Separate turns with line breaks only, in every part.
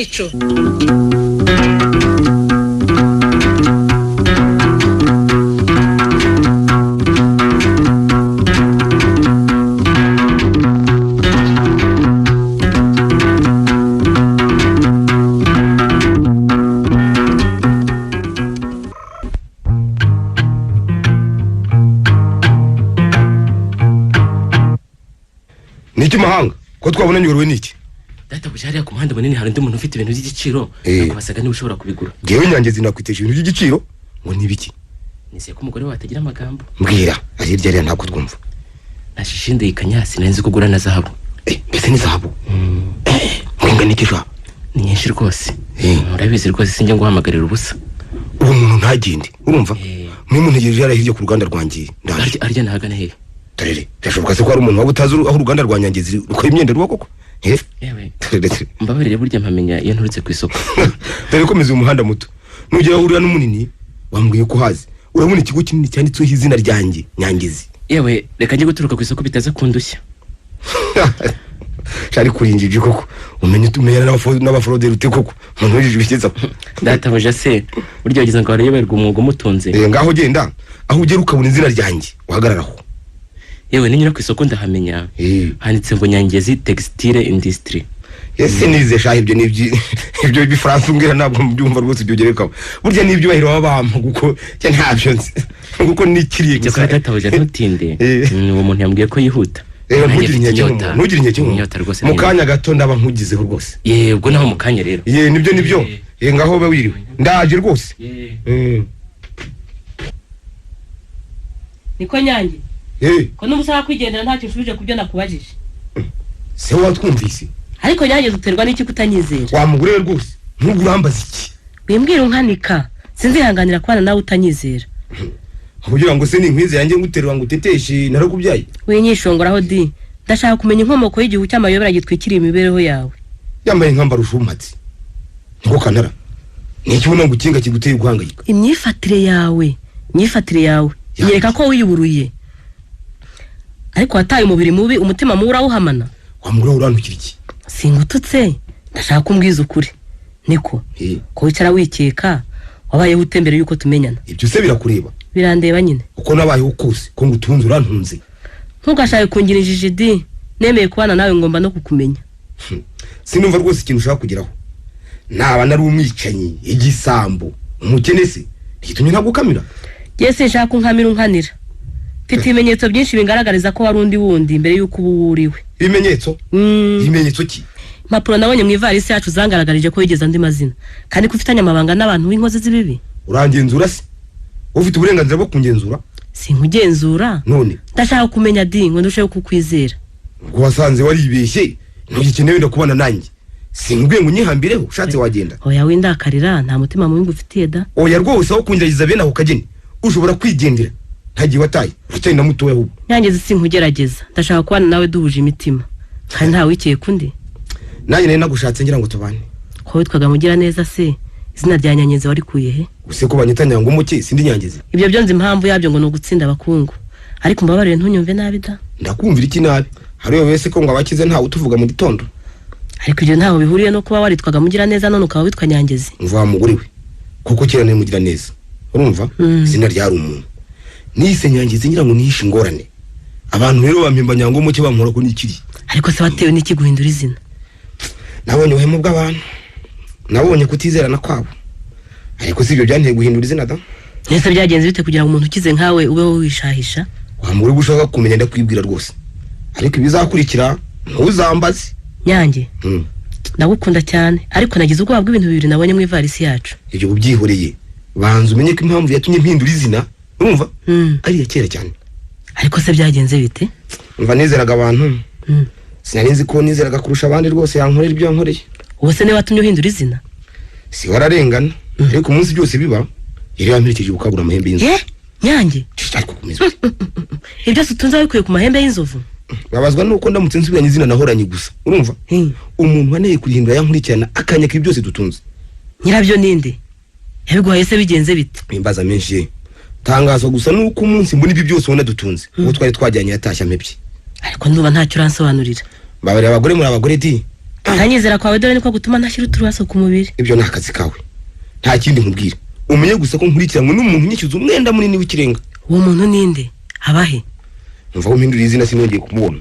Ikinamico.
Niki mahanga ko twabonanye uyobewe niki?
Databuja, hariya ku muhanda munini hari undi muntu ufite ibintu by'igiciro. Nakubazaga niba ushobora kubigura.
Ngewe Nyangezi nakwitesha ibintu by'igiciro ngo ni ibiki?
Nizeye ko umugore wawe atagira amagambo.
Mbwira, ari hirya hariya ntabwo twumva.
Nashishindikanya, sinari nzi ko ugura na zahabu.
Mbese ni zahabu? Ngo ingana iki sha?
Ni nyinshi rwose. Urabizi rwose, sinjya nguhamagarira ubusa.
Uwo muntu ntagende, urumva? Mwe muntegereje hariya hirya ku ruganda rwanjye, ndaje.
Arya nahagana hehe?
Tarere, birashoboka se ko hari umuntu waba utazi aho uruganda rwa Nyangezi rukora imyenda ruba koko?
Yewe.
Tarere, tarere.
Mbabarire, burya mpamenya iyo nturutse ku isoko.
Dore komeza uyu muhanda muto, nugera aho uhurira n'umunini wambwiye ko uhazi, urabona ikigo kinini cyanditseho izina ryanjye Nyangezi.
Yewe, reka njye guturuka ku isoko bitaza kundushya.
Shari kurinjiji koko, umenye umenyana n'abaforoderi ute koko, umuntu w'injiji bigeze aho?
Databuja se, burya wagize ngo harayoberwa umwuga umutunze.
Ngaho genda, aho ugera ukabona izina ryanjye uhagararaho.
Yewe, ninyura ku isoko ndahamenya. Handitse ngo Nyangezi Textile Industry.
Ese nize shaha ibyo nibyi ibyo bifaransa umbwira ntabwo mbyumva rwose, ibyo ugerekaho burya n'ibyubahiro baba bampa kuko cya ntabyo nzi kuko nikiriye
gusa. Databuja, ntutinde. Uwo muntu yambwiye ko yihuta.
Rero
Nanjye
ntugire
mfite
inkeke
inyota.
nk'umuntu, ntugire inkeke nk'umuntu.
Inyota rwose.
Mu kanya gato ndaba nkugizeho rwose.
Yego, naho mu kanya rero.
Ye, nibyo nibyo. Ye, ngaho be wiriwe, ndaje rwose.
Niko Nyange. Ko n'ubu usaba kwigendera ntacyo ushubije ku byo nakubajije?
Se watwumvise?
Ariko Nyange, uterwa n'iki kutanyizera?
Wa mugore we rwose, nk'ubu urambaza iki?
Wimbwira unkanika, sinzihanganira kubana nawe utanyizera.
Kugira ngo se ni inkwiza yanjye nguterura ngo uteteshe narakubyaye?
Winyishongoraho di, ndashaka kumenya inkomoko y'igihu cy'amayobera gitwikiriye imibereho yawe.
Yambaye nkambara ushumatse niko kanara, ni iki ubona ngo ikinga kiguteye guhangayika?
Imyifatire yawe, imyifatire yawe yereka ko wiyuburuye, ariko wataye umubiri mubi, umutima mubi urawuhamana.
Wa mugore we, urantukira iki?
Singututse, ndashaka ko umbwiza ukuri. Niko ko wicara wikeka, wabayeho ute mbere y'uko tumenyana?
Ibyo se birakureba?
Birandeba nyine.
Uko nabayeho kose, ko ngutunze urantunze.
Ntugashake kungira injiji di, nemeye kubana nawe ngomba no kukumenya.
Sinumva rwose ikintu ushaka kugeraho. Naba nari umwicanyi, igisambo, umukene se ntigitumye ntagukamira?
Njye sinshaka unkamira unkanira, mfite ibimenyetso byinshi bingaragariza ko wari undi wundi mbere y'uko uba uwo uriwe.
Ibimenyetso? Ibimenyetso ki?
Impapuro nabonye mu ivarisi yacu zangaragarije ko wigeze andi mazina, kandi ko ufitanye amabanga n'abantu b'inkozi z'ibibi.
Urangenzura se? Ufite uburenganzira bwo kungenzura?
Sinkugenzura.
None?
Ndashaka kumenya di, ngo ndusheho kukwizera.
Ubwo wasanze waribeshye, ntugikeneye wenda kubana nanjye, sinkubwiye ngo unyihambireho, ushatse wagenda.
Oya, windakarira, nta mutima mubi ngufitiye da.
Oya rwose, aho kungerageza bene ako kageni ushobora kwigendera, ntagiye wataye, uracyari na mutoya ahubwo.
Nyangezi, sinkugerageza, ndashaka kubana nawe duhuje imitima, kandi ntawe wikeka undi.
Nanjye nari nagushatse ngira ngo tubane.
Ko witwaga Mugiraneza se, izina rya Nyangezi warikuye he?
Use ko banyita Nyangomuke, sindi Nyangezi?
Ibyo byo nzi impamvu yabyo, ngo ni ugutsinda abakungu, ariko mbabarire ntunyumve nabi da.
Ndakumvira iki nabi? Hari wese ko ngo abakize ntawe utuvuga mu gitondo.
Ariko ibyo ntaho bihuriye no kuba waritwaga Mugiraneza none ukaba witwa Nyangezi.
Mva wa mugore we, kuko kera nari Mugiraneza, urumva? Izina ryari umuntu nise Nyangezi ngira ngo nihishe ingorane, abantu rero bampimba Nyangomuke bampora ko nikiri.
Ariko se watewe n'iki guhindura izina?
Nabonye ubuhemu bw'abantu, nabonye kutizerana kwabo, ariko si ibyo byanteye guhindura izina da.
Ese byagenze bite kugira ngo umuntu ukize nkawe ubeho wishahisha?
Wa mugore we, ushaka kumenya ndakwibwira rwose, ariko ibizakurikira ntuzambaze.
Nyange, ndagukunda cyane, ariko nagize ubwoba bw'ibintu bibiri nabonye mu ivarisi yacu.
Ibyo ubyihoreye, banza umenye ko impamvu yatumye mpindura izina, urumva, ari iya kera cyane.
Ariko se byagenze bite?
Umva, nizeraga abantu, sinari nzi ko nizeraga kurusha abandi rwose yankorera ibyo yankoreye.
Ubu se niwe watumye uhindura izina?
Si wararengana, ariko umunsi byose biba yari yamperekeje gukabura amahembe y'inzu.
Ye Nyange!
Ariko komeza.
Ibyo byose utunze wabikuye ku mahembe y'inzovu?
Babazwa nuko ndamutse nsubiranye izina nahoranye gusa, urumva, umuntu waneye kurihindura yankurikirana akanyaka ibi byose dutunze.
Nyirabyo ninde? Yabiguhaye se bigenze bite?
Imbaza menshi ye, tangazwa gusa nuko umunsi mbona ibi byose ubona dutunze, uwo twari twajyanye yatashye ampebye.
Ariko ndumva ntacyo uransobanurira.
Mbabarira, abagore muri abagore di.
Kutanyizera kwawe dore niko gutuma ntashyira uturaso ku mubiri.
Ibyo ni akazi kawe, nta kindi nkubwira. Umenye gusa ko nkurikiranwe n'umuntu unyishyuza umwenda munini w'ikirenga.
Uwo muntu ninde? Abahe?
Mva umpindura izina sinongeye kumubona.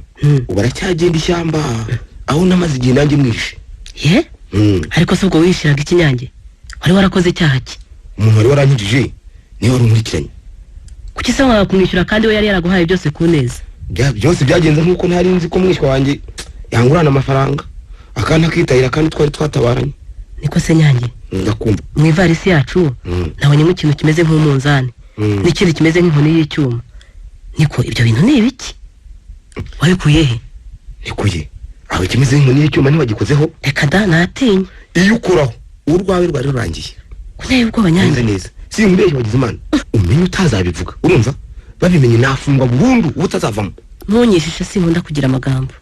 Ubu aracyagenda ishyamba aho namaze igihe nanjye mwishe.
Ye? Ariko se ubwo wishiraga iki Nyange? Wari warakoze icyaha ki?
Umuntu wari waranyinjije niwe wari unkurikiranye.
Kuki se wanga kumwishyura kandi we yari yaraguhaye byose ku neza?
Byose byagenze nk'uko ntari nzi ko mwishywa wanjye yangurana amafaranga akandi akitahira kandi twari twatabaranye.
Niko se Nyange?
Ndakumva.
Mu ivarisi yacu nabonyemo ikintu kimeze nk'umunzani n'ikindi kimeze nk'inkoni y'icyuma. Niko ibyo bintu ni ibiki? Wabikuye he?
Nikuye aho ikimeze nk'inkoni y'icyuma ntiwagikozeho.
Reka da, natinya.
Iyo ukoraho urwawe rwari rurangiye.
Kunteye ubwoba Nyange.
Neza si nkubeshye wagize Imana. Umenye utazabivuga, urumva? Babimenye nafungwa burundu ubutazavamo.
Ntunyishishe, sinkunda kugira amagambo.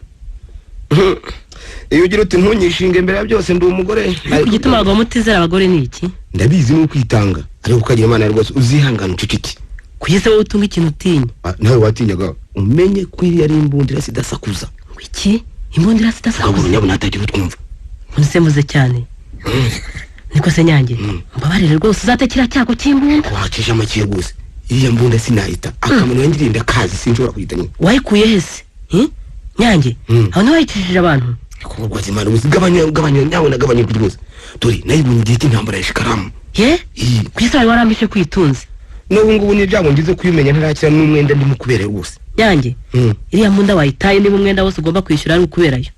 Iyo ugira uti ntunyishinge mbere ya byose ndi umugore.
Ariko igituma abagabo mutizera abagore ni iki?
Ndabizi ni ukwitanga, ariko ukagira Imana rwose uzihangana uceceke.
Kuki se wowe utunga ikintu utinya?
Nawe watinyaga. Umenye ko iriya ari imbundira sidasakuza.
Iki? Imbundira sidasakuza?
Nyabuna hatagira utwumva.
Nse mvuze cyane. Niko se Nyange? Mbabarire rwose uzatekera cyago cy'imbunda.
Wacisha make rwose. Iriya mbunda sinayita. Akamaro yangiriye ndakazi sinshobora kuyita nyine.
Wayikuye he se? Nyange? Aho ntiwayicishije abantu?
Rwose Imana rwose gabanya nyawe na gabanya rwose. Dore nayibonye igihe cy'intambara ya Shikaramu.
Ye? Kuki wari warambishe kwitunze?
N'ubu ngubu ni ibyago ngize kuyimenya ntarakira n'umwenda ndimo kubera rwose.
Nyange? Iriya mbunda wayitaye niba umwenda wose ugomba kwishyura ari ukuberayo.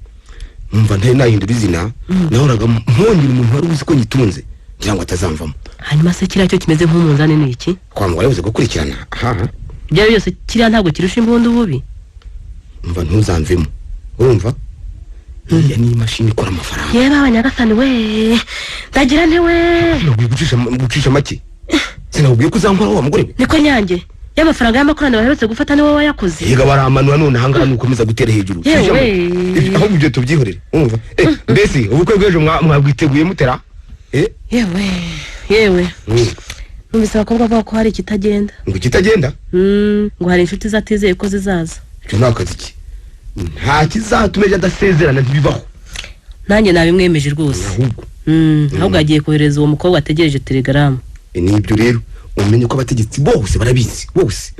Mva ntari nahindura izina, nahoraga mpongera umuntu wari uzi ko nyitunze ngira ngo atazamvamo.
Hanyuma se kiriya cyo kimeze nk'umunzani ni iki?
Kwa mugore uzi gukurikirana. Aha.
Ibyo byose kiriya ntabwo kirusha imbunda ububi.
Mva ntuzamvemo. Urumva? Iriya ni imashini ikora amafaranga.
Yewe abanyagasani we. Ndagira nte we.
Gucisha make. Sinakubwiye ko uzankora wa mugore we.
Niko Nyange. Y'amafaranga y'amakorano baherutse gufata niwe wayakoze.
Yega baramanura none ahangana nukomeza gutera hejuru.
Yewe.
Ahubwo ibyo tubyihorere. Urumva? Mbese ubukwe bw'ejo mwabwiteguye mutera?
Yewe. Yewe. Numvise abakobwa bavuga ko hari ikitagenda.
Ngo ikitagenda?
Ngo hari inshuti zatizeye ko zizaza.
Ibyo nta kazi ki. Nta kizatuma ejo adasezerana ntibibaho.
Nanjye nabimwemeje rwose.
Ahubwo.
Ahubwo agiye kohereza uwo mukobwa ategereje telegaramu.
Nibyo rero umenye ko abategetsi bose barabizi bose.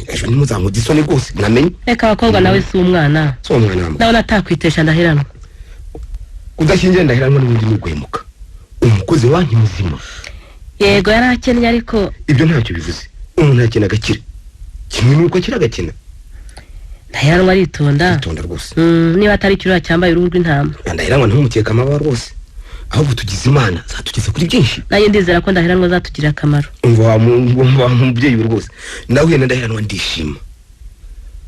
Ejo ntimuzankoze isoni rwose namenye.
Reka abakobwa nawe si umwana.
Si umwana.
Ndabona atakwitesha ndaheranwa.
Kudashyingira ndaheranwa n'ubundi ni uguhemuka. Umukozi wanyu muzima.
Yego yarakennye ariko
ibyo ntacyo bivuze. Umuntu akena agakira. Kimwe nuko akira agakena.
Ndaheranwa aritonda.
Aritonda rwose.
Niba atari ikirura cyambaye uruhu rw'intama.
Ndaheranwa ntumukeka amababa rwose. Ahubwo tugize Imana zatugeza kuri byinshi.
Nanjye ndizera ko ndaheranwa zatugirira akamaro.
Umva wa mubyeyi rwose. Nawe na ndaheranwa ndishima.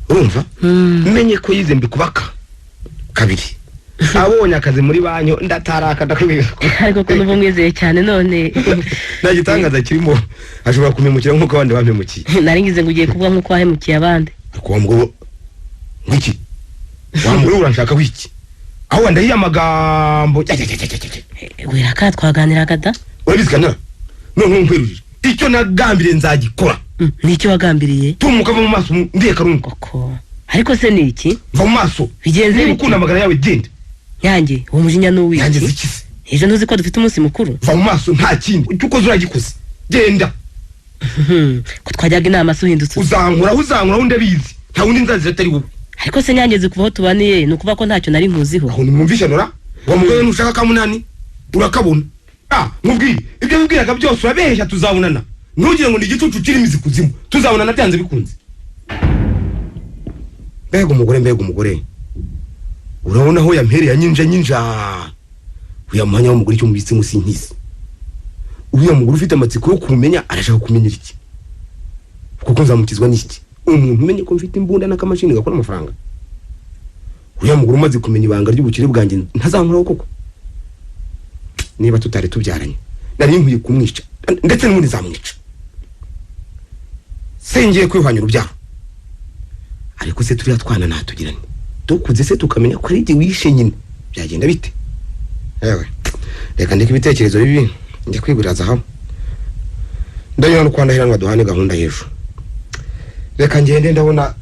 Urumva? Menye ko yize mbikubaka kabiri. Abonye akazi muri banyo ndataraka ndakubwira.
Ariko ko nubu mwizeye cyane none.
Nta gitangaza kirimo ashobora kumemukira nkuko abandi bampemukiye.
Nari ngize ngo ugiye kuvuga nkuko wahemukiye abandi.
Ariko wa mugabo ngiki? Wa mugore uranshaka wiki? Aho wandahiye amagambo.
Wera ka twaganiraga da?
Urabizi kana? None nkwerurije. Icyo nagambiriye nzagikora.
Nicyo wagambiriye?
Tumuka mu maso ndiye karungu.
Koko. Ariko se ni iki?
Va mu maso.
Bigenze
bite? Ukunda amagara yawe genda.
Nyange, uwo mujinya n'uwiki?
Nyange zikise.
Ejo ntuzi ko dufite umunsi mukuru?
Va mu maso nta kindi. Icyo ukoze uragikoze. Genda.
Ko twajyaga inama se uhindutse.
Uzankuraho ndabizi. Nta wundi nzazira atari wowe.
Ariko se Nyange zikuvaho tubaniye ni ukuvuga ko ntacyo nari nkuziho.
Aho nimwumvisha nora? Wa mugore ntushaka kamunani? Urakabona. Nkubwiye ibyo wibwiraga byose urabeshya tuzabonana. Ntugire ngo ni igicucu kirimo izikuzimu. Tuzabonana byanze bikunze. Mbega umugore mbega umugore. Urabona aho yampereye nyinja. Uya mwanya w'umugore icyo mubitse musi nkisi. Uya mugore ufite amatsiko yo kumenya arashaka kumenyera iki? Kuko nzamukizwa n'iki? Umuntu umenye ko mfite imbunda n'akamashini gakora amafaranga. Uya mugore umaze kumenya ibanga ry'ubukire bwanjye ntazankoraho koko. Niba tutari tubyaranye nari nkwiye kumwica ndetse n'ubundi nzamwica. Sengiye kwihwanya urubyaro. Ariko se turiya twana natugirane. Dukuze se tukamenya ko ari igihe wishe nyine byagenda bite? Yewe reka ndeke ibitekerezo bibi njya kwigurira zahabu. Ndanyura no kwanda duhane gahunda y'ejo. Reka ngende ndabona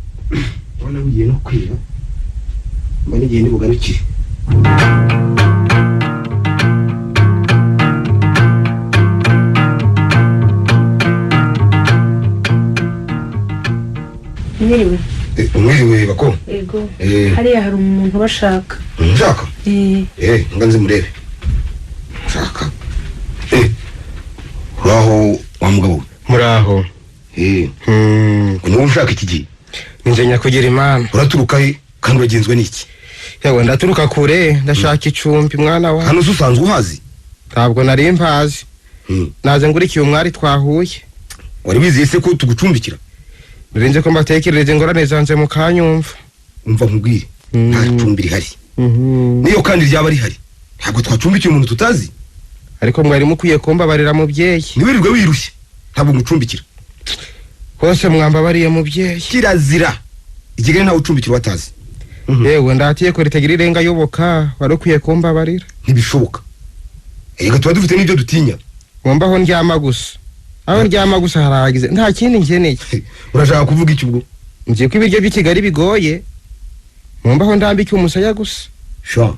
bugiye no kwira. Mbona igihe nibugarukire.
Mwiriwe.
Mwiriwe bako.
Yego. Hariya hari umuntu bashaka.
Nshaka? Nga nzi murebe. Nshaka. Uraho wa mugabo.
Muraho.
Niba ushaka iki gihe?
Ninje nyakugira Imana.
Uraturuka he kandi uragenzwe n'iki?
Yewe ndaturuka kure, ndashaka icumbi mwana wa.
Hano usanzwe uhazi?
Ntabwo nari mpazi. Naze ngurikiye umwari twahuye.
Wari wizeye se ko tugucumbikira?
Birenze ko mbatekereje ingorane zanze mukanyumva.
Umva nkubwire, nta cumbi rihari. Niyo kandi ryaba rihari, ntabwo twacumbikiye umuntu tutazi.
Ariko mwari mukwiye kumbabarira mubyeyi.
Ntiwirirwe wirushye, ntabwo ngucumbikira.
Hose mwambabariye mubyeyi.
Kirazira. Ikigali ntawe ucumbikira watazi.
Yewe ndatiye ko ritagira irenga yoboka, wari ukwiye kumbabarira.
Ntibishoboka. Erega tuba dufite n'ibyo dutinya.
Ngomba aho ndyama gusa. Aho ndyama gusa haragize, nta kindi nkeneye.
Urashaka kuvuga iki ubwo?
Ngiye ko ibiryo by'i Kigali bigoye. Ngomba aho ndambike umusaya gusa.
Sha,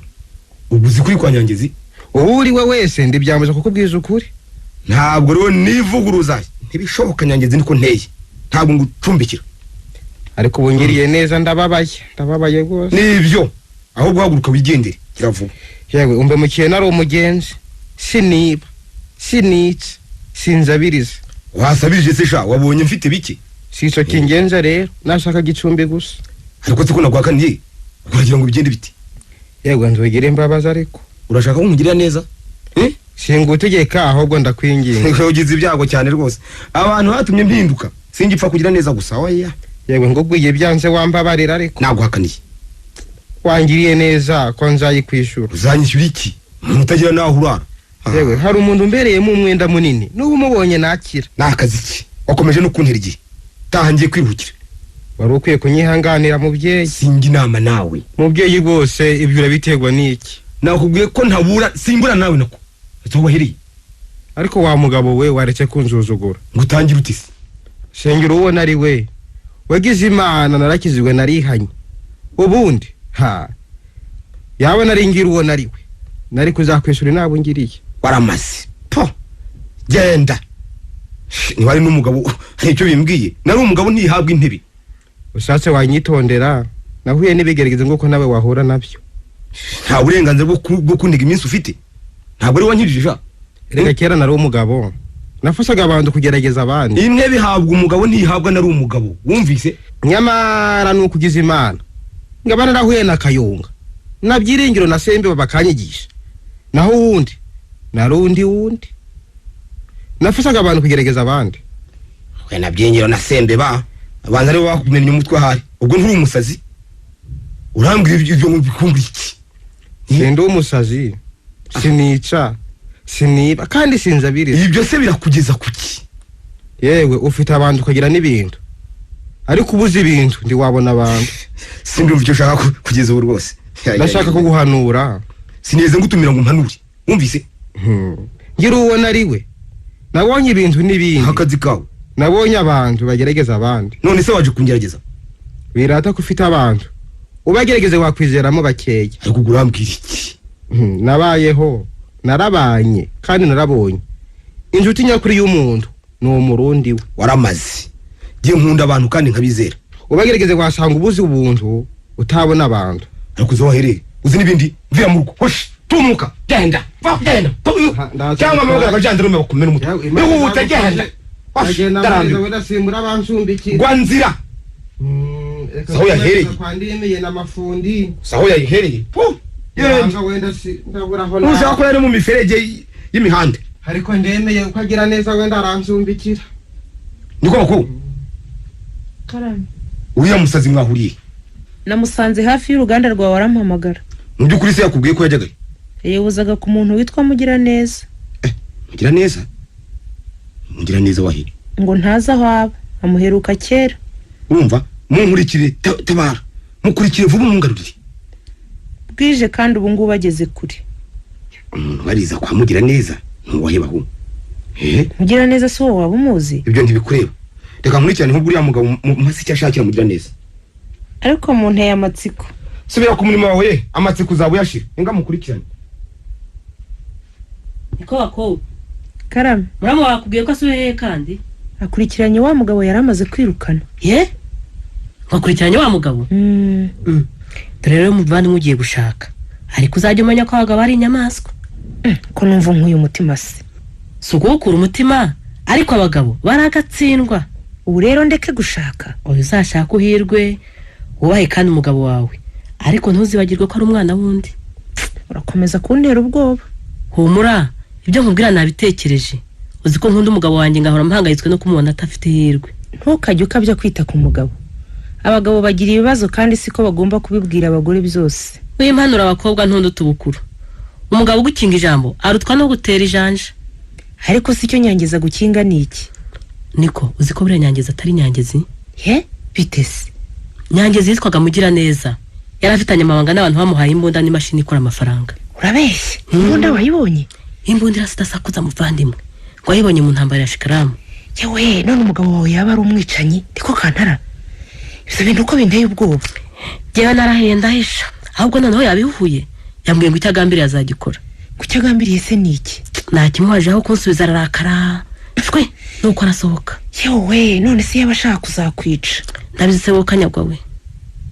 ubu uzi kuri kwa Nyangezi?
Uwo uri we wese ndibyambuza kukubwiza ukuri.
Ntabwo rero nivuguruza. Ntibishoboka Nyangezi niko nteye. Ntabwo ngucumbikira.
Ariko ubu ngiriye neza ndababaye, ndababaye rwose.
Nibyo. Ahubwo haguruka wigendere kiravuba.
Yewe umbe mukiye nari umugenzi. Siniba, sinica, sinzabiriza.
Wasabirije se sha, wabonye mfite bike?
Sico kingenza rero, nashaka gicumbi gusa.
Ariko se ko nagwakaniye, uragira ngo bigende biti?
Yewe nzogire imbabazi ariko.
Urashaka ko nkugirira neza?
Singutegeka ahubwo ndakwinginga.
Ugize ibyago cyane rwose. Abantu batumye mpinduka. Singipfa kugira neza gusa oya.
Yewe ngo gwiye byanze wambabarira ariko.
Naguhakaniye.
Wangiriye neza ko nzayikwishura.
Uzanyishyura iki? Umuntu utagira naho urara.
Yewe hari umuntu umbereyemo umwenda munini, n'ubu umubonye nakira.
Nakazi iki? Wakomeje no kuntera igihe. Taha ngiye kwiruhukira.
Wari ukwiye kunyihanganira mubyeyi.
Singa inama nawe.
Mubyeyi rwose ibyo urabiterwa n'iki?
Nakubwiye ko ntabura simbura nawe nako. Tubahereye.
Ariko wa mugabo we waretse kunzuzugura.
Ngutangira utise.
Sengera uwo nari we. Wagize Imana narakizwe narihanye. Ubundi ha yaba naringira uwo nari we. Nari kuzakwishura nabo ngiriye.
Waramaze. Po. Genda. Niba ari n'umugabo hari icyo bimbwiye. Nari umugabo ntihabwa intebe.
Ushatse wanyitondera, nahuye n'ibigerageza nguko nawe wahura nabyo.
Nta burenganzira bwo kundiga iminsi ufite. Ntabwo ari wankirije ja.
Reka kera nari umugabo. Nafashaga abantu kugerageza abandi.
Intebe ihabwa umugabo ntihabwa nari umugabo. Wumvise?
Nyamara nukugiza Imana. Ngaba narahuye na Kayunga. Nabyiringiro na Sembe bakanyigisha. Naho wundi narundi wundi. Nafashaga abantu kugerageza abandi.
We nabyingiro na Sembe ba abantu ari bakumenya umutwe ahari. Ubwo nturi umusazi? Urambwira ibyo ngo bikumbura iki?
Sindi umusazi. Sinica, siniba kandi sinzabiriza.
Ibyo se birakugeza kuki?
Yewe ufite abantu ukagira n'ibintu. Ariko ubuze ibintu ndi wabona abantu.
Sindumva icyo ushaka kugeza ubu rwose.
Ndashaka kuguhanura.
Sinigeze ngutumira ngo mpanure. Wumvise?
Ngira uwo nari we. Nabonye ibintu n'ibindi.
Akazi kawe.
Nabonye abantu bagerageza abandi.
None se waje kungerageza?
Birata ko ufite abantu. Ubagerageze wakwizeramo bakeya.
Ariko urambwira iki?
Nabayeho, narabanye kandi narabonye. Inshuti nyakuri y'umuntu ni umurundi we.
Waramaze. Ngiye nkunda abantu kandi nkabizera.
Ubagerageze wasanga ubuze ubuntu utabona abantu.
Ariko uzohereye uzi n'ibindi mvira mu rugo. Hoshi tumuka genda va genda. Cyangwa amaboko agajandarume bakumena umutwe. Ihute genda.
Agenda simbura abancumbikira.
Gwanzira. Saho yahereye.
Kwandimiye n'amafundi.
Saho yayihereye.
Yenda wenda si ndabura ho na.
Ushaka ko yari mu miferege y'imihanda.
Ariko ndemeye uko agira neza wenda arancumbikira.
Niko bako.
Karame.
Uriya musazi mwahuriye.
Namusanze hafi y'uruganda rwawe arampamagara.
Mu by'ukuri se yakubwiye ko yajyaga?
Yebuzaga ku muntu witwa Mugiraneza.
Mugiraneza? Mugiraneza wahiri.
Ngo ntaza aho aba, amuheruka kera.
Urumva? Munkurikire tabara. Mukurikire vuba mungarurire.
Bwije kandi ubu ngubu ageze kure.
Umuntu bariza kwa Mugiraneza ntuwahebaho.
Mugiraneza si wowe waba umuzi?
Ibyo ntibikureba. Reka nkurikirane nk'ubwo uriya mugabo masi icyo ashakira Mugiraneza.
Ariko munteye amatsiko.
Subira ku murimo wawe, amatsiko uzaba uyashira. Inga mukurikirane.
Niko bako.
Karame.
Muramu wakubwiye ko asubiye kandi?
Akurikiranye wa mugabo yari amaze kwirukana.
Ye? Wakurikiranye wa mugabo? Dore rero muvandimwe ugiye gushaka, ariko uzajya umenya ko abagabo ari inyamaswa.
Ko numva nkuyu mutima se?
Si ukuwukura umutima, ariko abagabo baragatsindwa.
Ubu rero ndeke gushaka?
Oya, uzashaka uhirwe, wubahe kandi umugabo wawe, ariko ntuzibagirwe ko ari umwana w'undi.
Urakomeza kuntera ubwoba.
Humura, ibyo nkubwira nabitekereje. Uzi ko nkunda umugabo wanjye, ngahora mpangayitswe no kumubona atafite ihirwe.
Ntukajye ukabya kwita ku mugabo. Abagabo bagira ibibazo kandi siko bagomba kubibwira abagore byose.
Wimpanura abakobwa ntundi utubukuru. Umugabo ugukinga ijambo arutwa no gutera ijanja.
Ariko si cyo Nyangezi gukinga ni iki?
Niko, uzi ko buriya Nyangezi atari Nyangezi?
He, bitese?
Nyangezi yitwaga Mugiraneza. Yari afitanye amabanga n'abantu bamuhaye imbunda n'imashini ikora amafaranga.
Urabeshya! Imbunda wayibonye?
Imbunda irasa idasakuza, muvandimwe. Ngo wayibonye mu ntambara ya Shikaramu.
Yewe, none umugabo wawe yaba ari umwicanyi? Niko kantara, ibyo bintu uko binteye ubwoba.
Jyewe narahiye ndahisha. Ahubwo noneho yabihuhuye, yambwiye ngo icyo agambiriye azagikora.
Ku cyo agambiriye se ni iki?
Ntakimuhaje, aho kunsubiza ararakara shwe, nuko arasohoka.
Yewe, none se yaba ashaka kuzakwica?
Ndabizi se wowe kanyagwa we.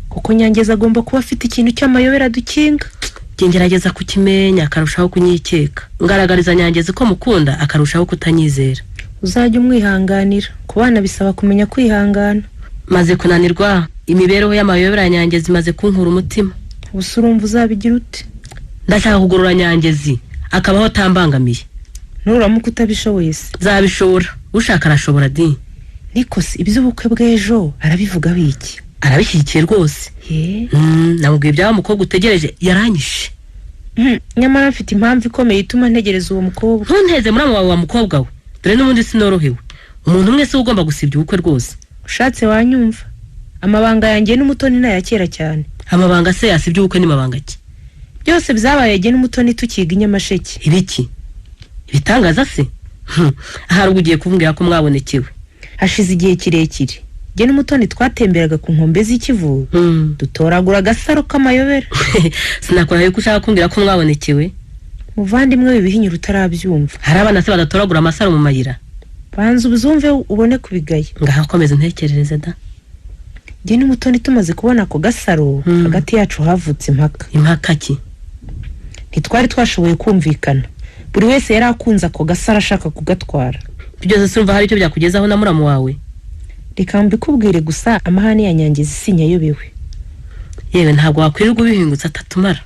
Kuko Nyangezi agomba kuba afite ikintu cy'amayobera dukinga.
Njye ngerageza kukimenya, akarushaho kunyikeka. Ngaragariza Nyangezi ko mukunda, akarushaho kutanyizera.
Uzajya umwihanganira, ku bana bisaba kumenya kwihangana.
Maze kunanirwa, imibereho y'amayobera ya Nyangezi imaze kunkura umutima.
Gusa urumva uzabigira ute?
Ndashaka kugorora Nyangezi akabaho atambangamiye.
Nuramuka utabishoboye se?
Nzabishobora, ushaka arashobora di.
Niko se, iby'ubukwe bw'ejo arabivugaho iki?
Arabishyigikiye rwose.
Ye?
Namubwiye iby'aba mukobwa utegereje, yaranyishe.
Nyamara mfite impamvu ikomeye ituma ntegereza uwo mukobwa.
Ntunteze muri wawe wa mukobwa we, dore n'ubundi sinorohewe. Umuntu umwe si we ugomba gusibya ubukwe rwose.
Ushatse wanyumva, amabanga yanjye n'Umutoni ni aya kera cyane.
Amabanga se yasibye ubukwe ni mabanga ki?
Byose byabaye jye n'Umutoni tukiga i Nyamasheke.
Ibiki? Ibitangaza se? Ahari ubwo ugiye kumbwira ko mwabonekewe.
Hashize igihe kirekire jye n'Umutoni twatemberaga ku nkombe z'Ikivu, dutoragura agasaro k'amayobera.
Sinakora yuko ushaka kumbwira ko mwabonekewe.
Muvandimwe, wibihinyura utarabyumva.
Hari abana se badatoragura amasaro mu mayira?
Banza ubyumve ubone kubigaya.
Ngaho komeza untekerereze da.
Jye n'Umutoni tumaze kubona ako gasaro, hagati yacu havutse impaka.
Impaka ki?
Ntitwari twashoboye kumvikana, buri wese yari akunze ako gasaro ashaka kugatwara.
Byose se urumva hari icyo byakugezaho na muramu wawe?
Reka mbikubwire gusa, amahane ya Nyangezi sinyayobewe.
Yewe, ntabwo wakwirirwa ubihingutse atatumara.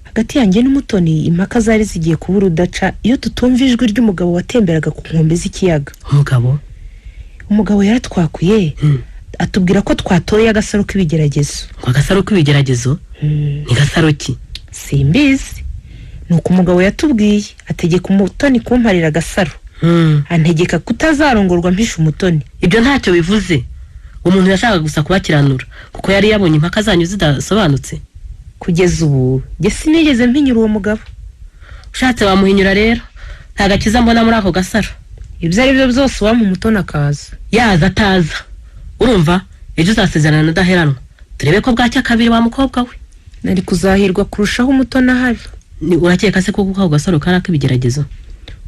Hagati yanjye n'Umutoni impaka zari zigiye kuba urudaca iyo tutumva ijwi ry'umugabo watemberaga ku nkombe z'ikiyaga.
Umugabo?
Umugabo yaratwakuye, atubwira ko twatoye agasaro k'ibigeragezo.
Ngo agasaro k'ibigeragezo? Ni gasaro ki?
Simbizi. Nuko umugabo yatubwiye, ategeka Umutoni kumparira agasaro, antegeka kutazarongorwa mpisha Umutoni.
Ibyo ntacyo bivuze. Umuntu yashakaga gusa kubakiranura kuko yari yabonye impaka zanyu zidasobanutse.
Kugeza ubu njye sinigeze mpinyura uwo mugabo.
Ushatse wamuhinyura rero, nta gakiza mbona muri ako gasaro.
Ibyo ari byo byose uwampa Umutoni akaza.
Yaza ataza, urumva ejo uzasezerana na Udaheranwa, turebe ko bwacya kabiri wa mukobwa we.
Nari kuzahirwa kurushaho Umutoni ahari.
Urakeka se koko ako gasaro kari ak'ibigeragezo?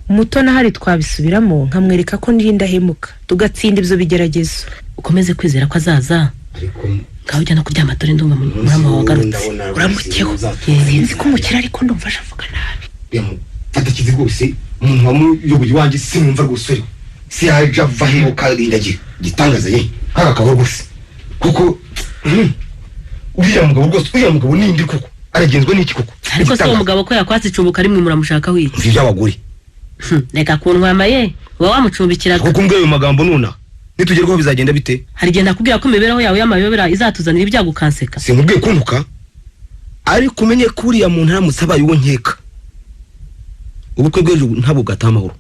Umutoni ahari twabisubiramo, nkamwereka ko ndi indahemuka, tugatsinda ibyo bigeragezo.
Ukomeze kwizera ko azaza.
Ariko
Ngaho ujya no kuryama, dore ndumva murama wawe agarutse.
Uramukeho. Sinzi ko umukire, ariko ndumva aje avuga nabi.
Fata kizi rwose, umuntu wamuyoboye iwanjye sinumva rwose, ariko si yaje ava heho karindagira igitangaza ye kaka kaba rwose kuko uriya mugabo rwose, uriya mugabo nindi koko aragenzwa n'iki koko?
Ariko se uwo mugabo ko yakwatse icumbi rimwe, muramushaka wiki?
Mva iby'abagore.
Reka kuntwama ye, uba wamucumbikiraga.
Kuko umbwiye ayo magambo nonaha, nitugerwaho bizagenda bite?
Hari igihe nakubwira ko imibereho yawe y'amayobera izatuzanira ibyago ukanseka.
Sinkubwiye kuntuka, ariko umenye ko uriya muntu aramutse abaye uwo nkeka, ubukwe bw'ejo ntabwo bwataha amahoro.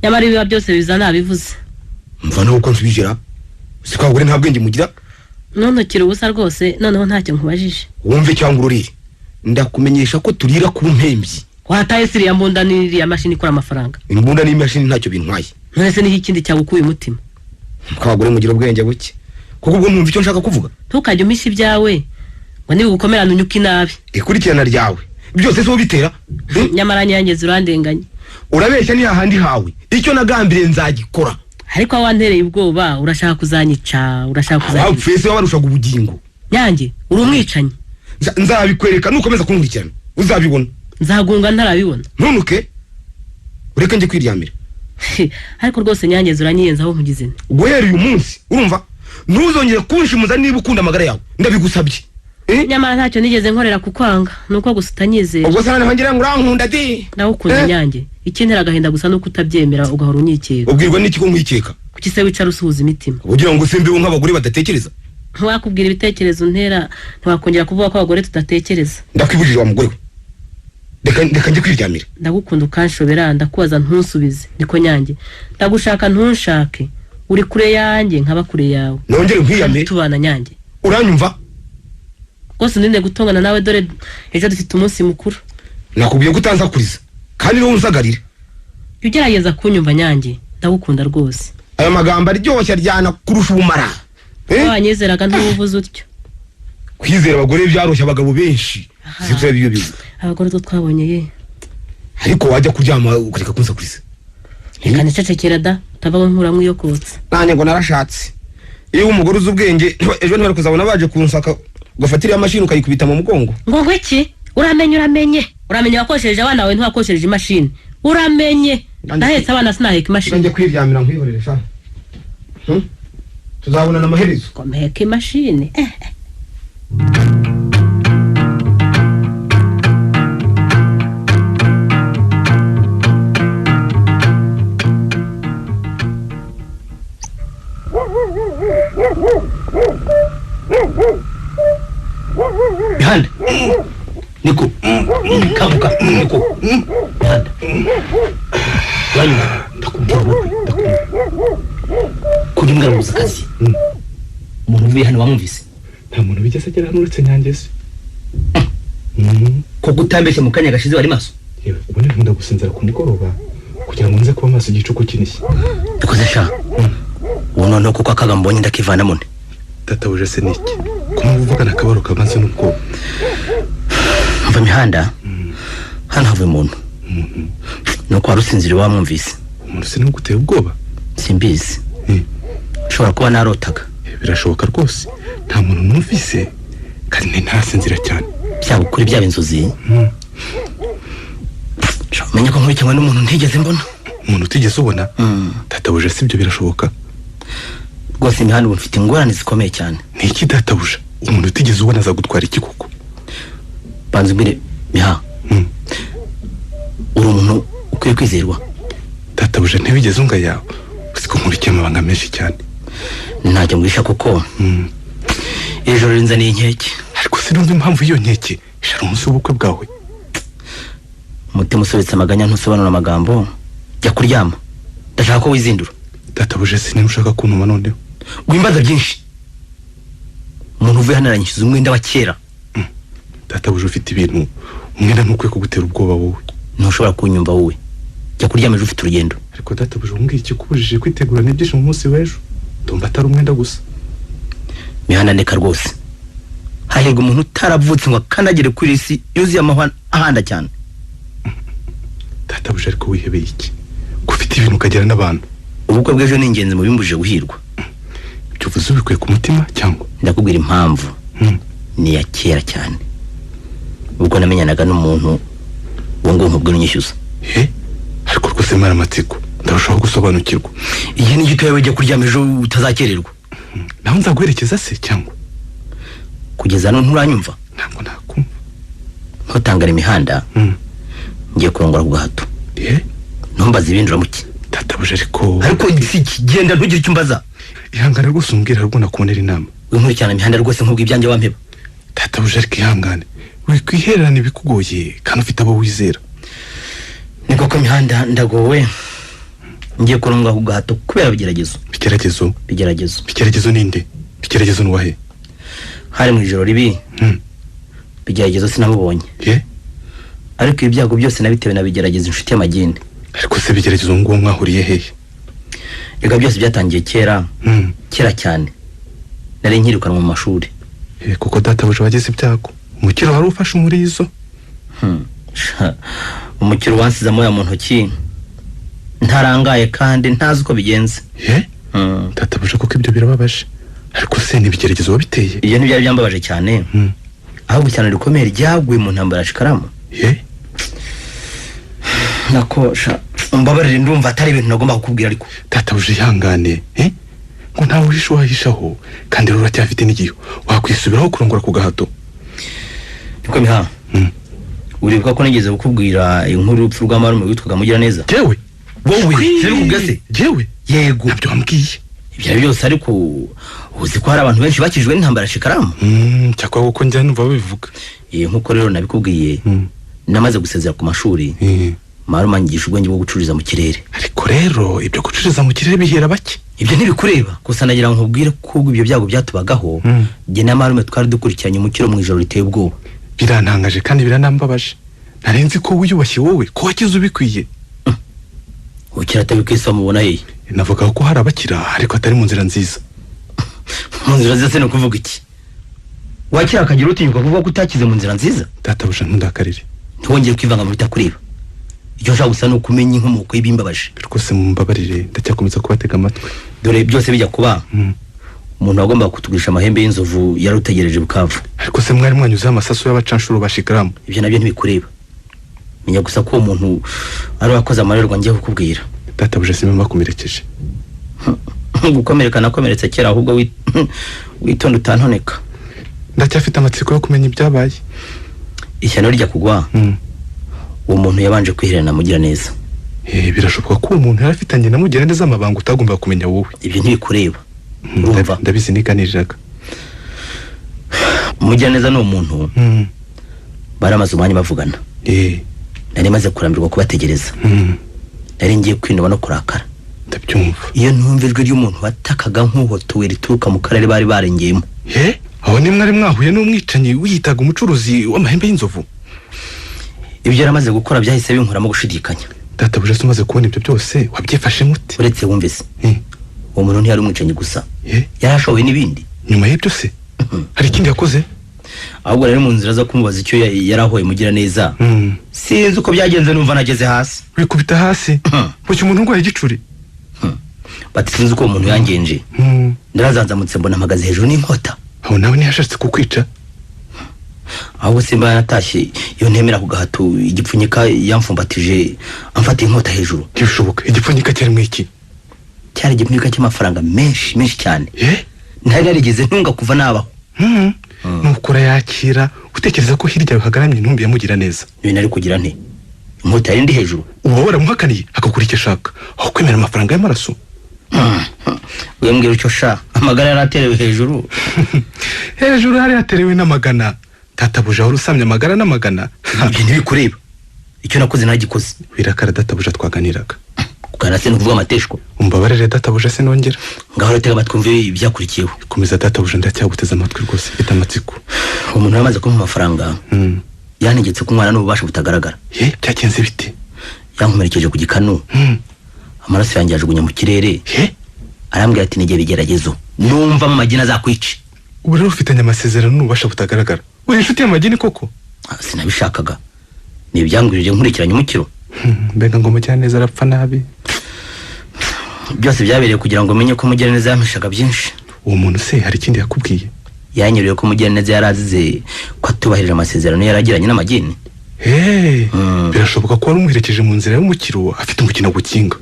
Nyamara ibiba byose biza nabivuze.
Mva nawe uko nsubijira, si ko abagore nta bwenge mugira.
Ntuntukire ubusa rwose, noneho ntacyo nkubajije.
Wumve cyangwa ururire, ndakumenyesha ko turira ku mpembyi.
Wataye siriya mbunda n'iriya mashini ikora amafaranga.
Imbunda n'imashini ntacyo bintwaye.
None se n'iki kindi cyagukuye umutima?
Ko abagore mugira ubwenge buke kuko ubwo mwumva icyo nshaka kuvuga.
Ntukajye umpisha ibyawe ngo nibigukomerane unyuke inabi.
Ikurikirana ryawe byose si wowe bitera.
Nyamara Nyangezi urandenganye.
Urabeshya, ni hahandi hawe, icyo nagambiriye nzagikora.
Ariko wantereye ubwoba, urashaka kuzanyica, urashaka kuzanyica.
Abapfuye se babarushaga ubugingo.
Nyange, uri umwicanyi.
Nzabikwereka nukomeza kunkurikirana. Uzabibona.
Nzagunga ntarabibona.
Ntunuke. Ureke nje kwiryamira.
Ariko rwose Nyange uranyiyenza aho nkugize nte.
Guhera uyu munsi, urumva? Ntuzongere kunshimuza niba ukunda amagara yawe. Ndabigusabye.
Nyamara ntacyo nigeze nkorera kukwanga, nuko gusa utanyizera.
Ubwo se noneho ngira ngo urankunda di.
Ndagukunda Nyange. Ikintera agahinda gusa nuko utabyemera ugahora unyikeka.
Ubwirwa n'iki ko nkwikeka?
Kuki se wicara usuhuza imitima?
Ugira ngo simbeho nk'abagore badatekereza?
Ntiwakubwira ibitekerezo ntera, ntiwakongera kuvuga ko abagore tudatekereza.
Ndakwibujije wa mugore we. Reka njye kwiryamira.
Ndagukunda ukanshobera, ndakubaza ntunsubize. Niko Nyange, ndagushaka ntunshake. Uri kure yanjye nkaba kure yawe.
Nongere nkwiyame.
Tubana Nyange.
Uranyumva?
Rwose ndinde gutongana nawe, dore ejo dufite umunsi mukuru.
Nakubwiye ko utanzakuriza kandi niwo unsagarira.
Jya ugerageza kunyumva Nyange, ndagukunda rwose.
Aya magambo aryoshye aryana kurusha ubumara.
Wanyizeraga ntubuvuze utyo.
Kwizera abagore byaroshye abagabo benshi. Sibyo biyo biyo.
Abagore two twabonye ye.
Ariko wajya kuryama ukareka kunsakuriza.
Reka nicecekera da, utavaho nkuramwe iyo kotsa.
Nanjye ngo narashatse. Iyo umugore uzi ubwenge ejo ntibari kuzabona baje kunsaka, ugafatira imashini ukayikubita mu mugongo.
Ngo ngwiki? Uramenye uramenye. Uramenye wakoshereje abana bawe ntiwakoshereje imashini. Uramenye. Ndahetse abana sinaheka imashini.
Njye kwiryamira nkwihorere sha. Tuzabonana amaherezo.
Komeka imashini.
Mihanda. Niko. Kanguka. Niko. Mihanda. Uranyumva? Ndakubwira wowe, ndakubwira. Kuri mbwa rubuza akazi. Umuntu uvuye hano wamwumvise?
Nta muntu wigeze agera hano uretse Nyange se.
Ko gutambeshya mu kanya gashize wari maso?
Yewe, ubundi nkunda gusinzira ku mugoroba kugira ngo nze kuba maso igicuku kinishye.
Dukoze sha. Ubu noneho kuko akaga mbonye ndakivanamo nte.
Databuje se niki? Ko muvugana akabaro kamaze n'ubwoba.
Mva Mihanda. Hano havuye umuntu. Nuko wari usinziriye wamwumvise.
Umuntu se ntuguteye ubwoba?
Simbizi. Nshobora kuba narotaga.
Birashoboka rwose. Nta muntu numvise kandi ntasinzira cyane.
Byaba ukuri byaba inzozi. Menye ko nkurikiranywe n'umuntu ntigeze mbona.
Umuntu utigeze ubona? Databuje si ibyo birashoboka?
Rwose Mihanda ubu mfite ingorane zikomeye cyane.
Ni iki databuje? Umuntu utigeze ubona azagutwara iki koko?
Banza umbwire Miha. Uri umuntu ukwiye kwizerwa.
Databuje ntibigeze unga yawe. Usiko nkurikiye amabanga menshi cyane.
Ntacyo nguhisha kuko. Iri joro rinzaniye inkeke.
Ariko sinumva impamvu iyo nkeke ishara umunsi w'ubukwe bwawe.
Umutima usobetse amaganya ntusobanura amagambo. Jya kuryama. Ndashaka ko wizindura.
Databuje sinema ushaka kuntuma noneho.
Wimbaza byinshi. Umuntu uvuye hano aranyishyuza umwenda wa kera.
Databuje ufite ibintu, umwenda ntukwiye kugutera ubwoba wowe.
Ntushobora kunyumva wowe. Jya kuryama ejo ufite urugendo.
Ariko databuje umbwiye ikikubujije kwitegura n'ibyishimo umunsi w'ejo. Ndumva atari umwenda gusa.
Mihanda ndeka rwose. Hahirwa umuntu utaravutse ngo akandagire kuri isi yuzuye amahwa ahanda cyane.
Databuje ariko wihebeye iki? Ko ufite ibintu ukagera n'abantu.
Ubukwe bw'ejo ni ingenzi mu bimbujije guhirwa.
Ibyo uvuze ubikuye ku mutima cyangwa?
Ndakubwira impamvu. Ni iya kera cyane. Ubwo namenyanaga n'umuntu uwo ngo nkubwire unyishyuza.
Ariko rwose mara amatsiko, ndarushaho gusobanukirwa.
Igihe ni gito yawe jya kuryama ejo utazakererwa.
Naho nzaguherekeza se cyangwa?
Kugeza none nturanyumva?
Ntabwo nakumva.
Ntutangare Imihanda. Ngiye kurongora ku gahato. Ntumbaze ibindi uramuke.
Databuje ariko
si kigenda ntugire icyo umbaza.
Ihangane rwose umbwira rwo nakubonera inama.
Winkurikirana Imihanda rwose nkubwo ibyanjye wampeba.
Databuje ariko ihangane. Wikwihererana ibikugoye kandi ufite abo wizera.
Ni koko Mihanda ndagowe. Ngiye kurongora ku gahato kubera bigeragezo.
Bigeragezo?
Bigeragezo.
Bigeragezo ninde? Bigeragezo nuwahe?
Hari mu ijoro ribi. Bigeragezo sinamubonye. Ariko ibyago byose nabitewe na bigeragezo inshuti y'amagende.
Ariko se bigeragezo ngo mwahuriye hehe?
Ega byose byatangiye kera. Kera cyane. Nari nkirukanwa mu mashuri.
Kuko databuje wagize ibyago. Umukiro wari ufashe umurizo.
Umukiro wansize amoya mu ntoki. Ntarangaye kandi ntazi uko bigenze.
Ye? Databuja kuko ibyo birababaje. Ariko se n'ibigeragezo wabiteye?
Ibyo ntibyari byambabaje cyane. Ahubwo cyane rikomeye ryaguye mu ntambara ya Shikaramu.
Ye?
Nakosha umbabarire ndumva atari ibintu nagomba kukubwira ariko.
Databuja ihangane, ngo ntawe uhisha wahishaho kandi rero uracyafite n'igihe wakwisubiraho kurongora ku gahato.
Niko miha. Uribuka ko nigeze kukubwira inkuru y'urupfu rwa marume witwaga Mugiraneza?
Jewe?
Wowe sinabikubwiye se?
Jewe?
Yego.
Ntabyo wambwiye.
Ibyo byose ariko uzi ko hari abantu benshi bakijwe n'intambara ya Shikaramu?
Cyakora kuko njya numva babivuga.
Nkuko rero nabikubwiye namaze gusezera ku mashuri. Marume anyigisha ubwenge bwo gucururiza mu kirere.
Ariko rero ibyo gucururiza mu kirere bihera bake.
Ibyo ntibikureba gusa nagira ngo nkubwire ko ibyo byago byatubagaho jye na marume twari dukurikiranye umukiro mu ijoro riteye ubwoba.
Birantangaje kandi biranambabaje. Narenze ko wiyubashye wowe ko wakize ubikwiye.
Ukira atabikwiye mubona hehe?
Navuga ko hari abakira ariko atari mu nzira nziza.
Mu nzira nziza se ni ukuvuga iki? Wakira akagira utinyuka kuvuga ko utakize mu nzira nziza?
Databuja ntundakarire.
Ntiwongere kwivanga mu bitakureba. Icyo nshaka gusa ni ukumenya inkomoko y'ibimbabaje.
Rwose mumbabarire ndacyakomeza kubatega amatwi.
Dore byose bijya kuba. Umuntu wagombaga kutugurisha amahembe y'inzovu yarutegereje Bukavu.
Ariko se mwari mwanyuzeho amasasu y'abacanshuro ba Shikaramu?
Ibyo nabyo ntibikureba. Menya gusa ko uwo muntu ari wakoze amarerwa ngiye kukubwira.
Databuja simba bakomerekeje.
Gukomereka nakomeretse kera ahubwo witonda utantoneka.
Ndacyafite amatsiko yo kumenya ibyabaye.
Ishyano rijya kugwa. Uwo muntu yabanje kwihererana Mugiraneza.
Birashoboka ko uwo muntu yari afitanye na Mugiraneza amabanga utagomba kumenya wowe.
Ibyo ntibikureba. Urumva?
Ndabizi niganiriraga.
Mugiraneza ni umuntu baramaze umwanya bavugana. Nari maze kurambirwa kubategereza. Nari ngiye kwinuba no kurakara.
Ndabyumva.
Iyo ntumva ijwi ry'umuntu watakaga nk'uhotowe rituruka mu karere bari barengeyemo.
Aho ni mwari mwahuye n'umwicanyi wiyitaga umucuruzi w'amahembe y'inzovu?
Ibyo yaramaze gukora byahise binkuramo gushidikanya.
Databuja se umaze kubona ibyo byose wabyifashe mute?
Uretse wumvise. Uwo muntu ntiyari umwicanyi gusa. Yarashoboye n'ibindi.
Nyuma y'ibyo se hari ikindi yakoze?
Ahubwo rero mu nzira zo kumubaza icyo yarahoye Mugiraneza. Sinzi uko byagenze numva nageze hasi.
Wikubita hasi? Buki umuntu urwaye igicuri?
Bati sinzi uko uwo muntu yangenje. Ndarazanzamutse mbona mpagaze hejuru n'inkota.
Aho nawe ntiyashatse kukwica?
Ahubwo simba natashye iyo ntemera ku gahato igipfunyika yamfumbatije amfata inkota hejuru.
Ntibishoboka. Igipfunyika cyari mu iki?
Cyari igipfunyika cy'amafaranga menshi menshi cyane. Ntari narigeze ntunga kuva nabaho.
Nukora yakira utekereza ko hirya hagaramye intumbi ya Mugiraneza.
Ibi nari kugira nte? Inkota yari ndi hejuru.
Uba waramuhakaniye akakura icyo ashaka aho kwemera amafaranga y'amaraso.
Wembwira icyo sha amagara yaraterewe hejuru.
Hejuru hari haterewe n'amagana. Databuja wari usamye amagara n'amagana.
Ibyo ntibikureba. Icyo nakoze nagikoze.
Wirakara databuja twaganiraga.
Kuganira se nukuvuga amateshwa.
Umbabarire databuja sinongera.
Ngaho rero tega amatwi wumve ibyakurikiyeho.
Komeza databuja ndacyaguteze amatwi rwose mfite amatsiko.
Umuntu yamaze kumpa amafaranga. Yantegetse kunywana n'ububasha butagaragara.
Byagenze bite?
Yankomerekeje ku gikanu. Amaraso yanjye yajugunya mu kirere. Arambwira ati nige bigeragezo. Numva mu magina azakwica.
Ubu rero ufitanye amasezerano n'ububasha butagaragara. Uri inshuti y'amagini koko?
Sinabishakaga. Ni ibyangwirije nkurikiranye umukiro.
Mbega ngo Mugiraneza arapfa nabi.
Byose byabereye kugira ngo menye ko Mugiraneza yampishaga byinshi.
Uwo muntu se hari ikindi yakubwiye?
Yanyuriye ko Mugiraneza yarazize ko atubahirije amasezerano yaragiranye n'amagini.
Birashoboka ko wari umuherekeje mu nzira y'umukiro afite umukino gukinga.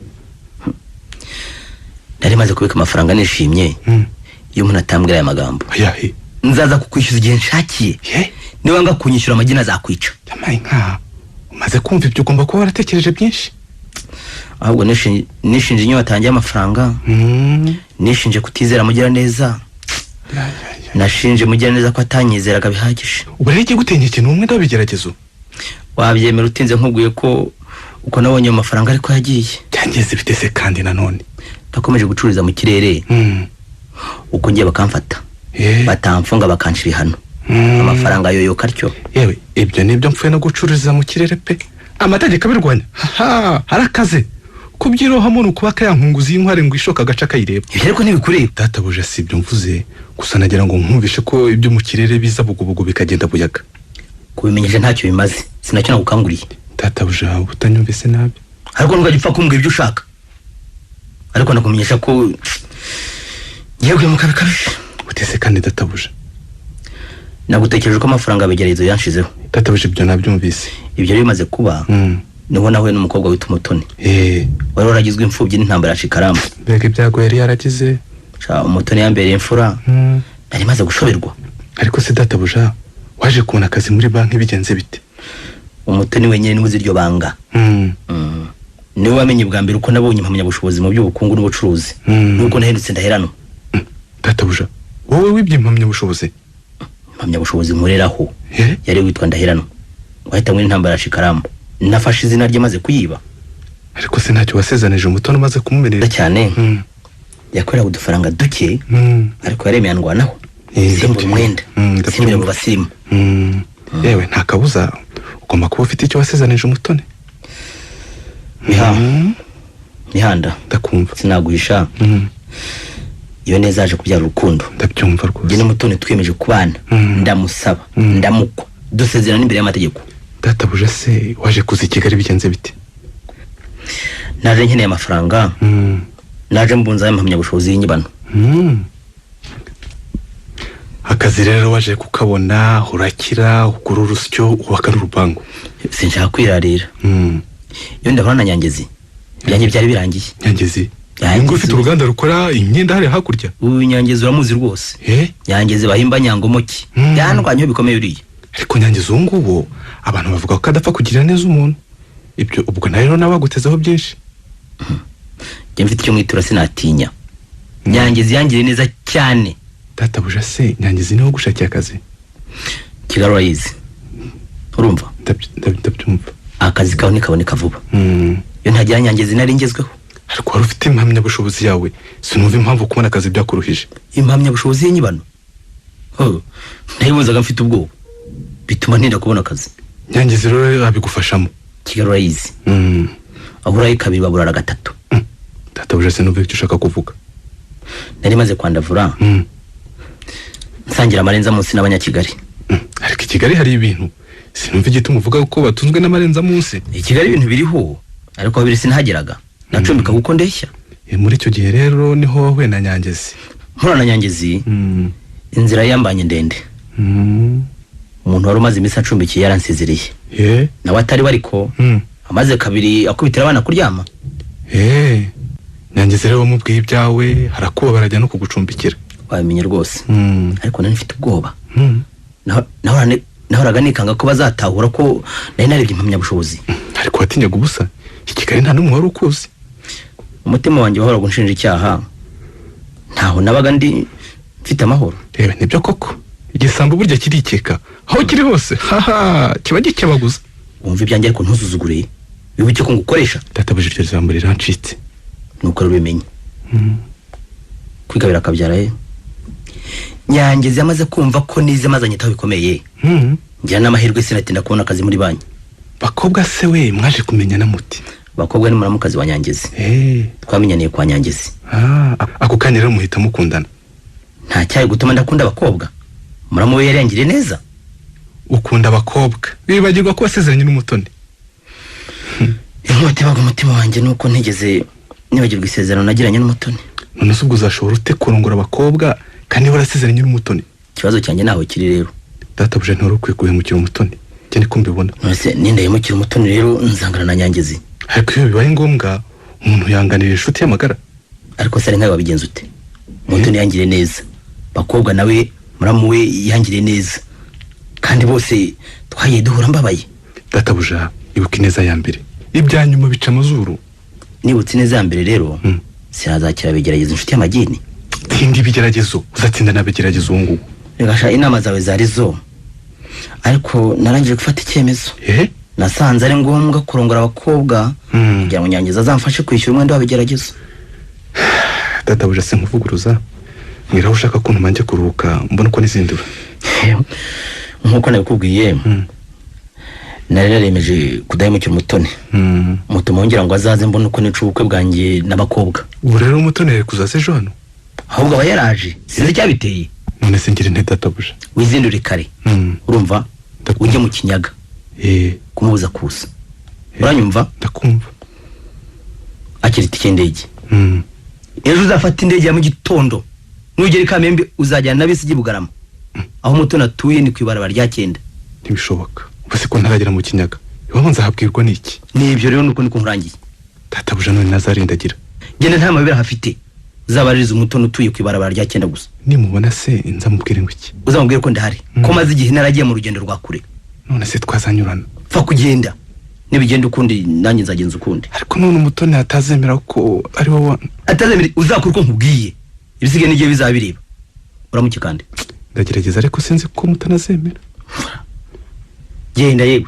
Nari maze kubika amafaranga nishimye. Iyo umuntu atambwira aya magambo.
Ayahe?
Nzaza kukwishyuza igihe nshakiye. Niba nga kunyishyura amagini azakwica.
Yamaye nka umaze kumva ibyo ugomba kuba waratekereje byinshi.
Ahubwo nishinje inyota yanjye y'amafaranga. Nishinje kutizera Mugiraneza. Nashinje Mugiraneza ko atanyizeraga bihagije.
Ubu rero ikigutenyeke ni umwe ndabigeragezo.
Wabyemera utinze nkubwiye ko uko nabonye ayo mafaranga ariko yagiye.
Byangeze bitese kandi nanone.
Nakomeje gucururiza mu kirere. Uko ngiye bakamfata. Batamfunga bakanshira ihano. Amafaranga yoyoka atyo.
Yewe ibyo nibyo mfuye no gucururiza mu kirere pe. Amategeko abirwanya. Ha harakaze. Kubyirohamo nukuba kayankunguzi y'inkware ngo ishoka agaca kayireba.
Ibyo ariko ntibikureba.
Databuja si ibyo mvuze gusa nagira ngo nkumvishe ko ibyo mu kirere biza bugubugu bikagenda buyaga.
Kubimenyesha ntacyo bimaze. Sinacyo nagukanguriye.
Databuja utanyumvise nabi.
Ariko ntugajya upfa kumbwira ibyo ushaka. Ariko nakumenyesha ko ngiye guhemuka bikabije.
Utese kandi databuja?
Nagutekereje ko amafaranga abigeragezo yanshizeho.
Databuja ibyo nabyumvise.
Ibyo rero bimaze kuba, niho nahuye n'umukobwa witwa Umutoni. Wari waragizwe imfubyi n'intambara ya Shikaramba.
Mbega ibyago yari yaragize.
Umutoni yambereye imfura. Nari maze gushoberwa.
Ariko se databuja, waje kubona akazi muri banki bigenze bite?
Umutoni wenyine niwe uzi iryo banga. Niwe wamenye bwa mbere uko nabonye impamyabushobozi mu by'ubukungu n'ubucuruzi. Nuko nahindutse ndaheranwa.
Databuja, wowe wibye impamyabushobozi?
Impamyabushobozi nkoreraho yari witwa Ndaheranwa, wahitanwe n'intambara ya Shikaramba. Nafashe izina rye maze kuyiba.
Ariko se ntacyo wasezanije Umutoni umaze kumumerera?
Cyane. Yakoreraga udufaranga duke, ariko yaremeye andwanaho. Simbura umwenda, simbura mu basirimu.
Yewe nta kabuza ugomba kuba ufite icyo wasezanije Umutoni.
Mihanda,
ndakumva.
Sinaguhisha, iyo neza yaje kubyara urukundo.
Ndabyumva rwose.
Njye n'Umutoni twiyemeje kubana. Ndamusaba, ndamukwa, dusezerana imbere y'amategeko.
Databuja se waje kuza i Kigali bigenze bite?
Naje nkeneye amafaranga. Naje mbunza impamyabushobozi y'inyibano.
Akazi rero waje kukabona, urakira, ugura urusyo, ubaka n'urupangu.
Sinshaka kwirarira. Iyo ndabona na Nyangezi, ibyanjye byari birangiye.
Nyangezi? Ngo ufite uruganda rukora imyenda hariya hakurya?
Uyu Nyangezi uramuzi rwose. Nyangezi bahimba Nyangomoki. Yandwanyeho bikomeye uriya.
Ariko Nyangezi uwo nguwo abantu bavuga ko adapfa kugirira neza umuntu. Ibyo ubwo nawe rero nawe agutezeho byinshi.
Njye mfite icyo mwitura sinatinya. Nyangezi yangiriye neza cyane.
Databuja se Nyangezi niwe gushakiye akazi?
Kigali urayizi. Urumva?
Ndabyumva.
Akazi kawe ntikaboneka vuba. Iyo ntagira Nyangezi nari ngezweho.
Ariko wari ufite impamyabushobozi yawe, sinumva impamvu kubona akazi byakuruhije.
Impamyabushobozi y'inyibano? Nayibuzaga mfite ubwoba, bituma ntinda kubona akazi.
Nyangezi rero abigufashamo.
Kigali urayizi. Aho uraye kabiri baburara gatatu.
Databuja sinumva icyo ushaka kuvuga.
Nari maze kwandavura. Nsangira amarenza munsi n'abanyakigali.
Ariko i Kigali hari ibintu sinumva igituma uvuga ko batunzwe n'amarenza munsi.
I Kigali ibintu biriho, ariko babiri sinahageraga. Nacumbika kuko ndeshya.
Muri icyo gihe rero niho wahuye na Nyangezi.
Mpura na Nyangezi, inzira yambanye ndende. Umuntu wari umaze iminsi acumbikiye yaransezereye. Nawe atari ariko amaze kabiri akubitira abana kuryama.
Nyangezi rero wamubwiye ibyawe, harakuba barajya no kugucumbikira.
Wabimenye rwose. Ariko nari mfite ubwoba. Nahoraga nikanga ko bazatahura ko nari narebye impamyabushobozi.
Ariko watinyaga ubusa. I Kigali nta n'umwe wari ukuzi.
Umutima wanjye wahoraga unshinja icyaha. Ntaho nabaga ndi mfite amahoro.
Reba nibyo koko. Igisambo burya kirikeka. Aho kiri hose, haha, kiba gikebaguza.
Wumva ibyanjye ariko ntuzuzugure. Wibuke ko ngukoresha.
Databuja iryo jambo rirancitse.
Nuko rubimenye. Kwigabira akabyara ye. Nyangezi yamaze kumva ko nize maze anyitaho bikomeye. Ngira n'amahirwe sinatinda kubona akazi muri banki.
Bakobwa se we mwaje kumenyana muti?
Bakobwa ni muramukazi wa Nyangezi. Twamenyaniye kwa Nyangezi.
Ako kanya rero muhita mukundana.
Nta cyayi gutuma ndakunda abakobwa. Muramu we yarangiriye neza.
Ukunda abakobwa, wibagirwa ko wasezeranye n'Umutoni.
Inkota ibaga umutima wanjye nuko ntigeze nibagirwa isezerano nagiranye n'Umutoni.
None se ubwo uzashobora ute kurongora abakobwa kandi warasezeranye n'Umutoni?
Ikibazo cyanjye naho kiri rero.
Databuja ntiwari ukwiye guhemukira Umutoni. Njye niko mbibona.
None se nindahemukira Umutoni rero nzangana na Nyangezi?
Ariko iyo bibaye ngombwa umuntu yanganira inshuti y'amagara.
Ariko se ari nkawe wabigenza ute? Umutoni yangiriye neza, bakobwa nawe muramu we yangiriye neza, kandi bose twagiye duhura mbabaye.
Databuja ibuka ineza ya mbere, ibya nyuma bica amazuru.
Nibutse ineza ya mbere rero, sinazakira bigerageza inshuti y'amagini.
Tsinda ibigeragezo, uzatsinda n'abigeragezo uwo nguwo.
Reka inama zawe zari zo, ariko narangije gufata icyemezo. Nasanze ari ngombwa kurongora abakobwa kugira ngo Nyangezi azamfashe kwishyura umwenda w'abigeragezo.
Databuja sinkuvuguruza, mbwira aho ushaka ko ntumanjye kuruhuka mbona uko nizindura.
Nkuko nabikubwiye, nari naremeje kudahemukira Umutoni. Mutuma wongera ngo azaze mbone uko nica ubukwe bwanjye n'abakobwa.
Ubu rero Umutoni yari kuzaza ejo hano?
Ahubwo aba yaraje, sinzi icyabiteye.
None se ngira nte databuja?
Wizindure kare. Urumva? Ujye mu Kinyaga. Kumubuza kuza. Uranyumva?
Ndakumva.
Akira itike y'indege. Ejo uzafata indege ya mu gitondo, nugera i Kamembe uzajyana na bisi ijya i Bugarama. Aho Mutoni atuye ni ku ibarabara rya 9.
Ntibishoboka. Ubwo se ko ntaragera mu Kinyaga, iwabo nzahabwirwa n'iki?
Ni ibyo rero, nuko niko nkurangiye.
Databuja none nazarindagira.
Genda nta mabere hafite, uzabaririza Umutoni utuye ku ibarabara rya 9 gusa.
Nimubona se nzamubwire ngo iki?
Uzamubwire ko ndahari, ko maze igihe naragiye mu rugendo rwa kure.
None se twazanyurana?
Pfa kugenda, nibigenda ukundi nanjye nzagenza ukundi.
Ariko none Umutoni atazemera ko ari wowe.
Atazemera, uzakora uko nkubwiye, ibisigaye n'igihe bizabireba. Uramuke kandi.
Ndagerageza ariko sinzi ko Mutoni azemera.
Genda yewe,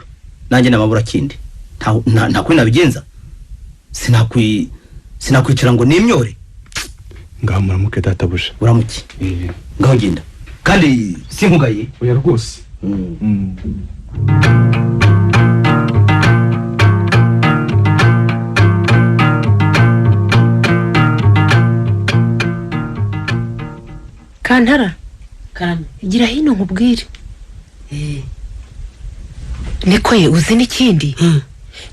nanjye namabura kindi. Nta kuri nabigenza. Sinakwicara ngo nimyore.
Ngaho muramuke databuja.
Uramuke. Ngaho genda. Kandi sinkugaye.
Oya rwose.
Kantara.
Karame.
Gira hino nkubwire. Niko ye, uzi n'ikindi?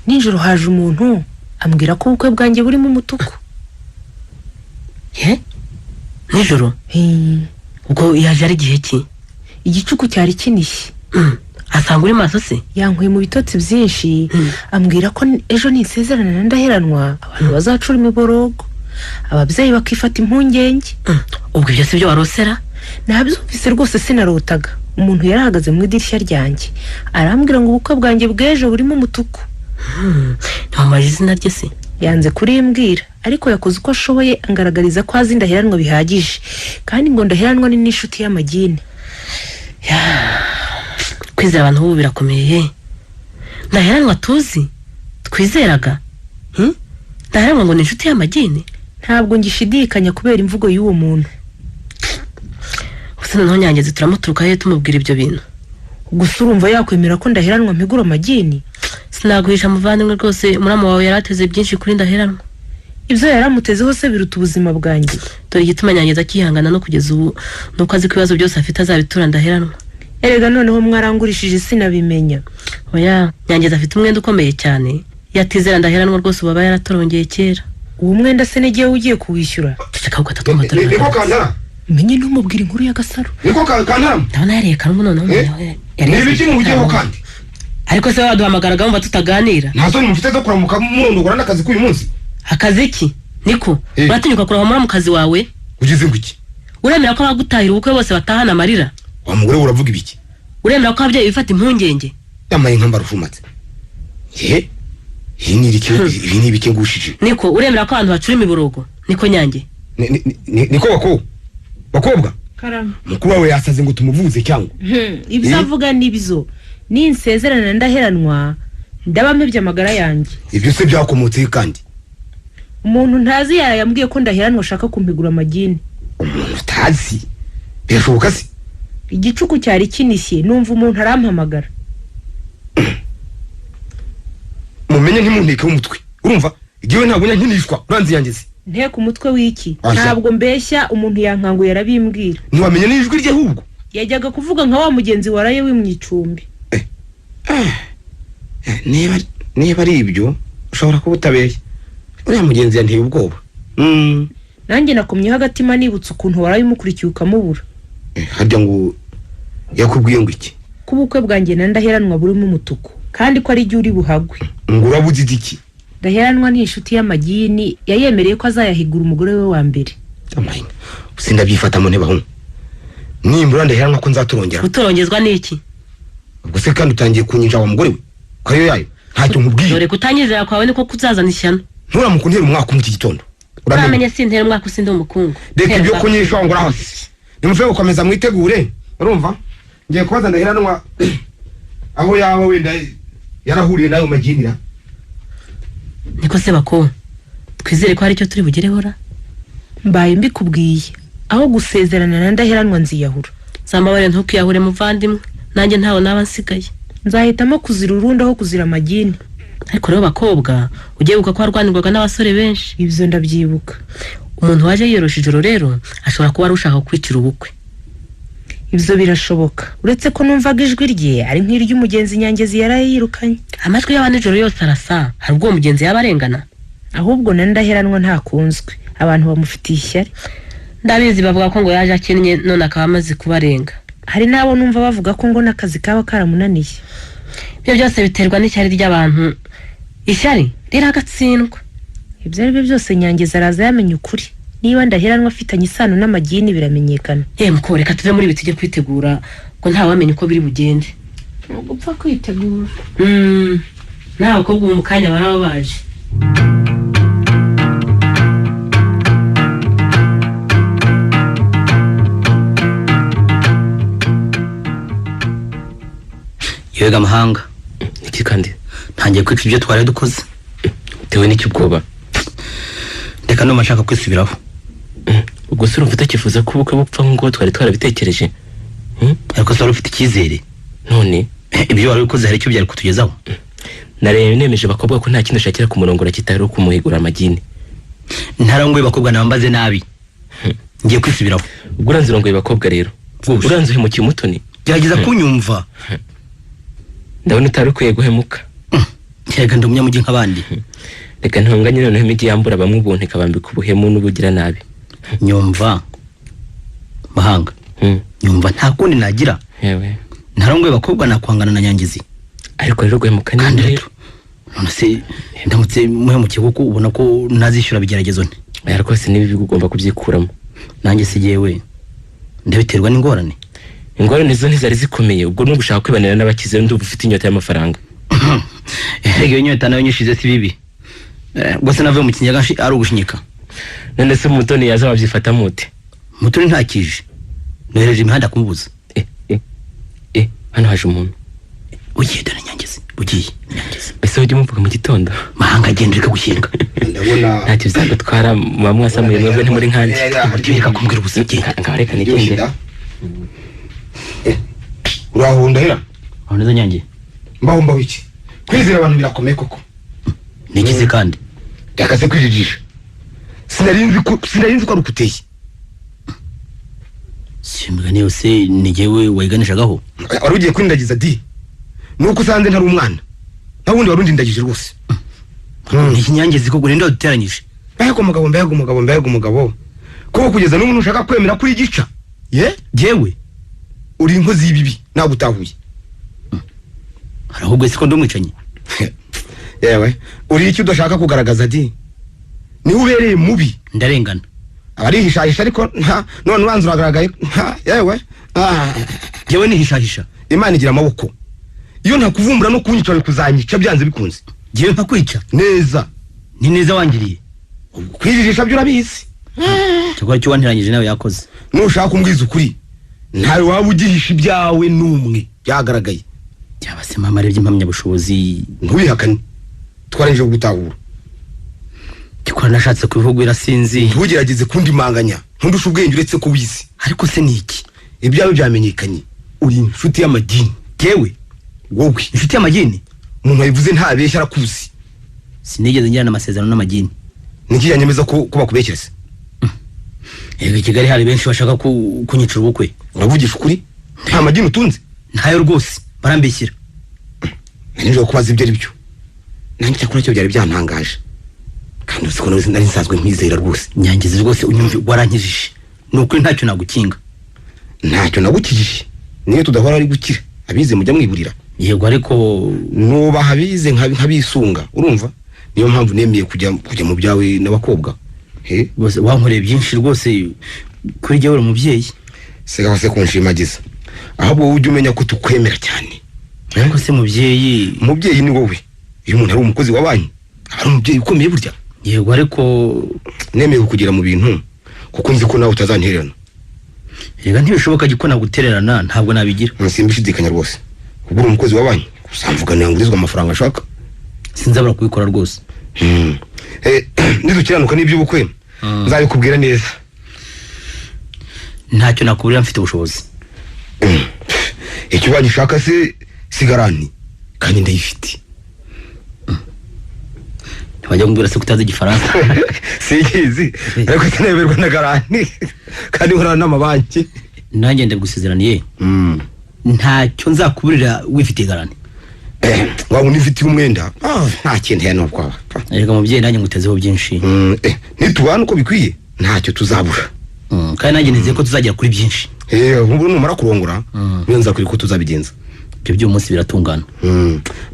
Nijoro haje umuntu ambwira ko ubukwe bwanjye burimo umutuku.
He? Nijoro? Ubwo yaje ari gihe ki?
Igicuku cyari kinishye.
Asanga uri maso se?
Yankuye mu bitotsi byinshi, ambwira ko ejo nisezerana na Ndaheranwa abantu bazacura imiborogo, ababyeyi bakifata impungenge.
Ubwo ibyo si byo warosera?
Nabyumvise rwose, sinarotaga. Umuntu yarahagaze mu idirishya ryanjye arambwira ngo ubukwe bwanjye bw'ejo burimo umutuku.
Ntiwambaje izina rye se?
Yanze kurimbwira, ariko yakoze uko ashoboye angaragariza ko azi Ndaheranwa bihagije, kandi ngo Ndaheranwa ni n'inshuti y'amagini.
Kwizera abantu ubu birakomeye. Ndaheranwa tuzi twizeraga, Ndaheranwa ngo ni inshuti y'amagini.
Ntabwo ngishidikanya kubera imvugo y'uwo muntu.
Gusa noneho Nyangezi turamuturuka he tumubwira ibyo bintu?
Gusa urumva yakwemera ko Ndaheranwa mpigura amagini?
Sinaguhisha muvandimwe rwose, muramu wawe yarateze byinshi kuri Ndaheranwa.
Ibyo yaramutezeho se biruta ubuzima bwanjye.
Dore igituma Nyangezi akihangana no kugeza ubu nuko azi ko ibibazo byose afite azabitura Ndaheranwa.
Erega noneho mwarangurishije sinabimenya.
Oya, Nyangezi afite umwenda ukomeye cyane, yatizera Ndaheranwa rwose ubu aba yaratorongeye kera.
Uwo mwenda se n'igihe ugiye kuwishyura?
Ceceka gatatu amadorari.
Niko Kantara.
Menye ntumubwire inkuru y'agasaro.
Niko Kantara.
Ndabona yariye karungu noneho.
Ni ibiki muhugiyeho kandi?
Ariko se waduhamagaraga wumva tutaganira?
Nta soni mufite zo kuramuka murondogora n'akazi k'uyu munsi?
Akazi ki? Niko, uratinyuka kuraba muri mukazi wawe?
Ugize ngo iki?
Uremera ko abagutahira ubukwe bose batahana amarira?
Wa mugore we uravuga ibiki?
Uremera ko ababyeyi bifata impungenge?
Yamaye nka mbarufumatse. Ye? Iyi ni ibiki, ibi ni ibiki ngushije?
Niko, uremera ko abantu bacura imiborogo? Niko Nyange.
Niko bako. Bakobwa.
Karame.
Mukuru wawe yasaze ngo tumuvuze cyangwa?
Ibyo avuga nibyo. Ninsezerana Ndaheranwa ndaba mpebye amagara yanjye.
Ibyo se byakomotse kandi?
Umuntu ntazi yambwiye ko Ndaheranwa ashaka kumpigura amagini.
Umuntu utazi? Birashoboka se?
Igicuku cyari kinishye, numva umuntu arampamagara.
Mumenye ntimunteke umutwe. Urumva? Igihe ntabwo nyankinishwa, uranzi Yangezi.
Nteka umutwe w'iki? Ntabwo mbeshya, umuntu yankanguye arabimbwira.
Ntiwamenye n'ijwi rye ahubwo?
Yajyaga kuvuga nka wa mugenzi waraye wimwicumbi.
Niba ari ibyo ushobora kuba utabeshya. Uriya mugenzi yanteye ubwoba.
Nanjye nakomyeho agatima nibutse ukuntu waraye umukurikiye ukamubura.
Harya ngo yakubwiye ngo iki?
Ko ubukwe bwanjye na Ndaheranwa burimo umutuku, kandi ko ari jye uri buhagwe.
Ngo urabuze iki?
Ndaheranwa ni inshuti y'amagini, yayemereye ko azayahigura umugore we wa mbere.
Amahinga. Sindabyifatamo ntebahungu. Nimbura Ndaheranwa ko nzaturongera.
Gutorongezwa n'iki?
Ubwo se kandi utangiye kunyinja wa mugore we? Ko ariyo yayo? Ntacyo nkubwiye.
Dore kutanyizera kwawe niko kuzazana ishyano.
Nturamuka untera umwaka mu iki gitondo.
Uramenye sintera umwaka usinde umukungu.
Reka ibyo kunyisha ngo uraho. Nimuve gukomeza mwitegure. Urumva? Ngiye kubaza Ndaheranwa aho yaba wenda yarahuriye nayo maginira.
Niko se bako. Twizere ko hari icyo turi bugereho ra?
Mbaye mbikubwiye. Aho gusezerana na Ndaheranwa nziyahura.
Zambabare ntukiyahure muvandimwe. Nanjye ntawe naba nsigaye.
Nzahitamo kuzira urundi aho kuzira amagini.
Ariko rero bakobwa, ugiye buka ko warwanirwaga n'abasore benshi.
Ibyo ndabyibuka.
Umuntu waje yiyorosha ijoro rero ashobora kuba arushaka kwicira ubukwe.
Ibyo birashoboka. Uretse ko numvaga ijwi rye ari nk'iry'umugenzi Nyangezi yaraye yirukanye.
Amajwi y'abantu ijoro yose arasa. Hari ubwo mugenzi yaba arengana?
Ahubwo na Ndaheranwa ntakunzwe. Abantu bamufitiye ishyari.
Ndabizi, bavuga ko ngo yaje akennye none akaba amaze kubarenga.
Hari n'abo numva bavuga ko ngo n'akazi kaba karamunaniye.
Ibyo byose biterwa n'ishyari ry'abantu. Ishyari riragatsindwa.
Ibyo ari byo byose Nyangezi araza yamenya ukuri. Niba Ndaheranwa afitanye isano n'amagini biramenyekana.
Ye muko, reka tuve muri ibi tujye kwitegura ko ntawamenya uko biri bugende.
Gupfa kwitegura.
N'abakobwa ubu mu kanya baraba baje.
Yega amahanga.
Iki kandi
ntangiye kwica ibyo twari dukoze.
Utewe n'iki ubwoba?
Reka ndumva nshaka kwisubiraho.
Ubwo se urumva utakifuza ko ubukwe bupfa nk'uko twari twarabitekereje?
Ariko se wari ufite icyizere?
None
ibyo wari ukoze hari icyo byari kutugezaho?
Nareye nemeje abakobwa ko nta kintu ushakira kumurongora kitari ukumuhigura amagini.
Ntarongoye abakobwa nabambaze nabi. Ngiye kwisubiraho.
Ubwo uranze urongoye abakobwa rero. Uranze uhemukiye Umutoni.
Gerageza kunyumva.
Ndabona utari ukwiye guhemuka.
Reka ndi umunyamujyi nk'abandi.
Reka ntunganye noneho imijyi yambura bamwe ubuntu ikabambika ubuhemu n'ubugira nabi.
Nyumva mahanga. Nyumva nta kundi nagira.
Yewe.
Ntarongoye abakobwa nakwangana na Nyangezi.
Ariko rero guhemuka ni rero.
None se ndamutse muhemukiye kuko ubona ko ntazishyura bigeragezo nte?
Oya rwose nibi ugomba kubyikuramo.
Nanjye si yewe ndabiterwa n'ingorane.
Ingorane zo ntizari zikomeye, ubwo ni ugushaka kwibanira n'abakize ndumva ufite inyota y'amafaranga.
Erega iyo nyota nayo nyishize si bibi. Ubwo se navuye mu kinyaga ari ugushinyika.
None se Mutoni yaza wabyifata mute?
Mutoni ntakije. Nohereje imihanda kumubuza.
Hano haje umuntu.
Ugiye dore Nyangezi, ugiye Nyangezi.
Ese ujye umuvuga mu gitondo?
Mahanga agenda reka gushinga.
Ndabona
ntacyo bizagutwara muba mwasamuye mwebwe ntimuri nkanjye.
Reka kumbwira ubusa genda.
Ngaho reka nigende.
Uraho Ndahera?
Aho neza Nyange.
Mbaho mbaho iki? Kwizera abantu birakomeye koko.
Nikize kandi.
Reka se kwijijisha. Sinarinzi ko ari ukuteye.
Simbwa yose ni jewe wayiganishagaho.
Wari ugiye kwindagiza di. Nuko usanze ntari umwana. Nta wundi wari undindagije rwose.
Ni Nyangezi koko ninde waduteranyije?
Mbega umugabo, mbega umugabo, mbega umugabo. Ko kugeza n'ubu ushaka kwemera kuri igica? Ye?
Jewe
uri inkozi y'ibibi nagutahuye.
Arahubwo siko ndumwicanyi.
Yewe, uri icyo udashaka kugaragaza di. Ni ubereye mubi.
Ndarengana.
Abarihishahisha ariko nta none ubanza uragaragaye. Yewe.
Jewe nihishahisha.
Imana igira amaboko. Iyo ntakuvumbura no kunyica bari kuzanyica byanze bikunze.
Jewe ntakwica.
Neza.
Ni neza wangiriye.
Kwijijisha byo urabizi.
Cyakora cyo wantiranyije nawe yakoze.
Nushaka kumbwiza ukuri. Ntawe waba ugihisha ibyawe n'umwe byagaragaye.
Cyaba se mama arebye impamyabushobozi.
Ntubihakane. Twarangije gutahura.
Cyakora nashatse kubivugwira sinzi.
Ntugerageze kundimanganya. Ntundusha ubwenge uretse ko wize.
Ariko se ni iki?
Ibyawe byamenyekanye. Uri inshuti y'amagini.
Jewe
wowe
inshuti y'amagini?
Umuntu wabivuze ntabeshya arakuzi.
Sinigeze ngirana amasezerano n'amagini.
Niki yanyemeza ko bakubeshyereza?
Yego i Kigali hari benshi bashaka kunyicira ubukwe.
Uravugisha ukuri? Nta magini utunze?
Ntayo rwose, barambeshyira.
Nijoro kubaza ibyo ari byo. Nanjye cyakora cyo byari byantangaje. Kandi uzi ko nari nsanzwe nkwizera rwose.
Nyangezi rwose unyumve warankijije. Ni ukuri ntacyo nagukinga.
Ntacyo nagukijije. Niyo tudahora ari gukira. Abize mujya mwiburira.
Yego ariko
nubaha abize nkabisunga, urumva? Niyo mpamvu nemeye kujya mu byawe n'abakobwa. He?
Rwose wankoreye byinshi rwose kuri jyewe uri umubyeyi.
Sigaho se kunshimagiza. Ahubwo wowe ujye umenya ko tukwemera cyane.
Ariko se mubyeyi,
umubyeyi ni wowe. Iyo umuntu ari umukozi wa banki, aba ari umubyeyi ukomeye burya.
Yego ariko
nemeye kukugira mu bintu kuko nzi ko nawe utazantererana.
Rega ntibishoboka ko nagutererana, ntabwo nabigira.
Simbishidikanya rwose. Ubwo uri umukozi wa banki, uzamvuganira ngurizwe amafaranga ashaka.
Sinzabura kubikora rwose.
Nidukiranuka n'iby'ubukwe nzabikubwira neza.
Ntacyo nakuburira mfite ubushobozi.
Icyo bagishaka se sigarani kandi ndayifite.
Wajya kumbwira se kutazi igifaransa?
Sinkizi ariko sinayoberwa na garani kandi nkorana n'amabanki.
Nanjye ndagusezeraniye. Ntacyo nzakuburira wifitiye garani.
Waba unifitiye umwenda nta kintu ya nubwo.
Erega mubyeyi nanjye ngutezeho byinshi.
Nitubana uko bikwiye ntacyo tuzabura.
Kandi nanjye nizeye ko tuzagera kuri byinshi.
Ubu numara kurongora niyo nzakuri ko tuzabigenza.
Ibyo by'umunsi biratungana.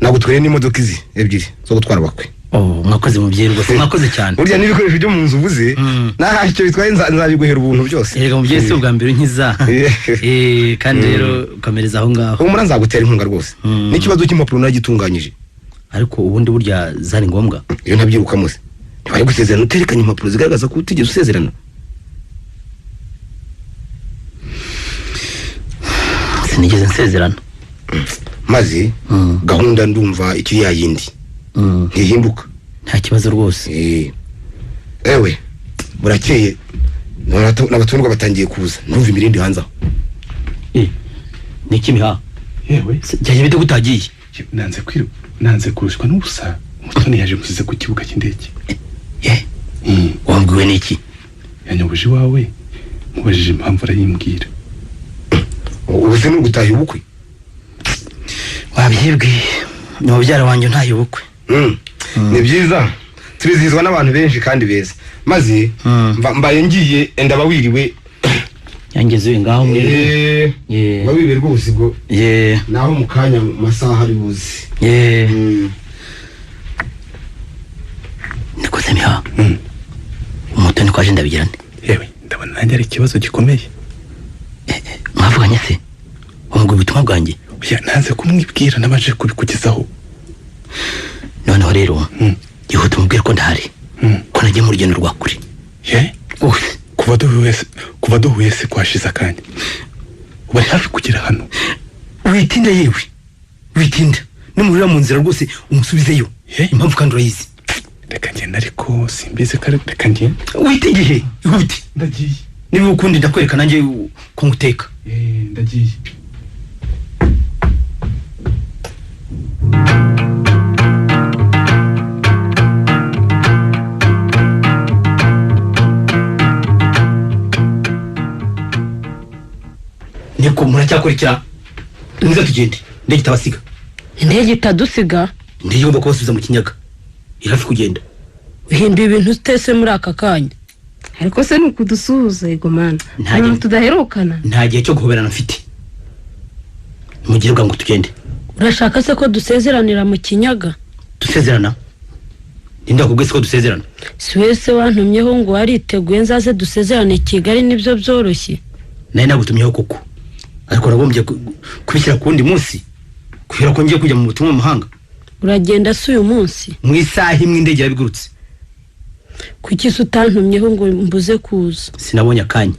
Nagutwereye n'imodoka izi ebyiri zo gutwara abakwe.
Mwakoze mubyeyi rwose, mwakoze cyane.
Burya n'ibikoresho byo mu nzu ubuze ntacyo bitwaye, nzabiguhera ubuntu byose.
Erega mubyeyi si ubwa mbere nkiza. Kandi rero ukomereza aho ngaho.
Humura nzagutera inkunga rwose. N'ikibazo cy'impapuro naragitunganyije.
Ariko ubundi burya zari ngombwa.
Iyo ntabyirukamo se ntibari gusezerana uterekanye impapuro zigaragaza ko utigeze usezerana.
Sinigeze nsezerana.
Maze gahunda ndumva ikiri yayindi. Ntihinduka.
Nta kibazo rwose.
Ewe burakeye n'abaturwa batangiye kuza, ndumva imirindi hanze aho.
Ni iki miha?
Yewe
cyane bite gutagiye?
Nanze kurushwa n'ubusa. Mutoni yaje musize ku kibuga cy'indege.
Wambwiwe n'iki?
Yanyoboje iwawe mubajije impamvu arayimbwira.
Ubu se n'ugutaha ubukwe?
Wabyibwiye ni mubyara wanjye ntaye ubukwe.
Ni byiza turizihizwa n'abantu benshi kandi beza. Maze mbaye ngiye ndaba wiriwe.
Yangeze ngaho mwiriwe.
Wabiriwe rwose ubwo. Naho mu kanya mu masaha ari buze.
Nikoze miha. Umutoni kwaje ndabigirane.
Yewe ndabona nanjye ari ikibazo gikomeye.
Mwavuganye se? Wamubwiye ubutumwa bwanjye?
Oya nanze kumwibwira nabanje kubikugezaho.
Noneho rero yihuta umubwire ko ndahari, ko nagiye mu rugendo rwa kure. Rwose
kuva duhuye se kwashize akanya, ubu ari hafi kugera hano.
Witinda yewe, witinda nimurira mu nzira rwose umusubizeyo. Impamvu kandi urayizi.
Reka ngenda ariko simbizi ko reka ngenda.
Wite igihe ihute.
Ndagiye.
Niba ukundi ndakwereka nanjye ko nguteka.
Ndagiye.
Niko muracyakurikira. Niza tugende. Indege itabasiga.
Indege itadusiga?
Indege igomba kubasubiza mu kinyaga. Iri hafi kugenda.
Uhimba ibintu utese muri aka kanya.
Ariko se ni ukudusuhuza yego mana. Nta tudaherukana.
Nta gihe cyo guhoberana mfite. Mugire bwangu tugende.
Urashaka se ko dusezeranira mu kinyaga?
Dusezerana? Ninde akubwiye ko dusezerana?
Si wese wantumyeho ngo wariteguye nzaze dusezerane Kigali nibyo byoroshye.
Nari nagutumyeho koko. Ariko nagombye kubishyira ku wundi munsi kubera ko ngiye kujya mu butumwa mu mahanga.
Uragenda se uyu munsi?
Mu isaha imwe indege yarabigurutse.
Kuki se utantumyeho ngo mbuze kuza?
Sinabonye akanya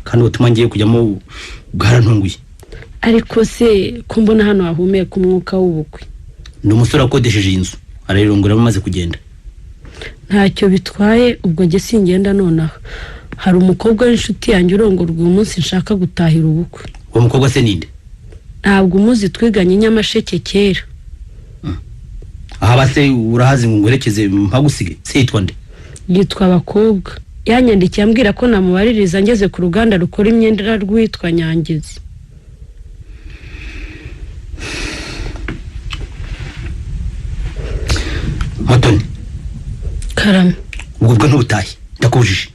kandi ubutumwa ngiye kujyamo bwarantunguye.
Ariko se ko mbona hano hahumeka umwuka w'ubukwe?
Ni umusore wakodesheje iyi nzu arayirongora amaze kugenda.
Ntacyo bitwaye ubwo njye singenda nonaha. Hari umukobwa w'inshuti yanjye urongorwa uyu munsi nshaka gutahira ubukwe.
Uwo mukobwa se ninde?
Ntabwo umuzi, twiganye Nyamasheke kera.
Aha base urahazi ngo ngwerekeze mpagusige? Se yitwa nde?
Yitwa Abakobwa. Yanyandikiye ambwira ko namubaririza ngeze ku ruganda rukora imyenda rwitwa Nyangezi.
Mutoni.
Karame.
Ubwo bwo ntubutahe ndakubujije.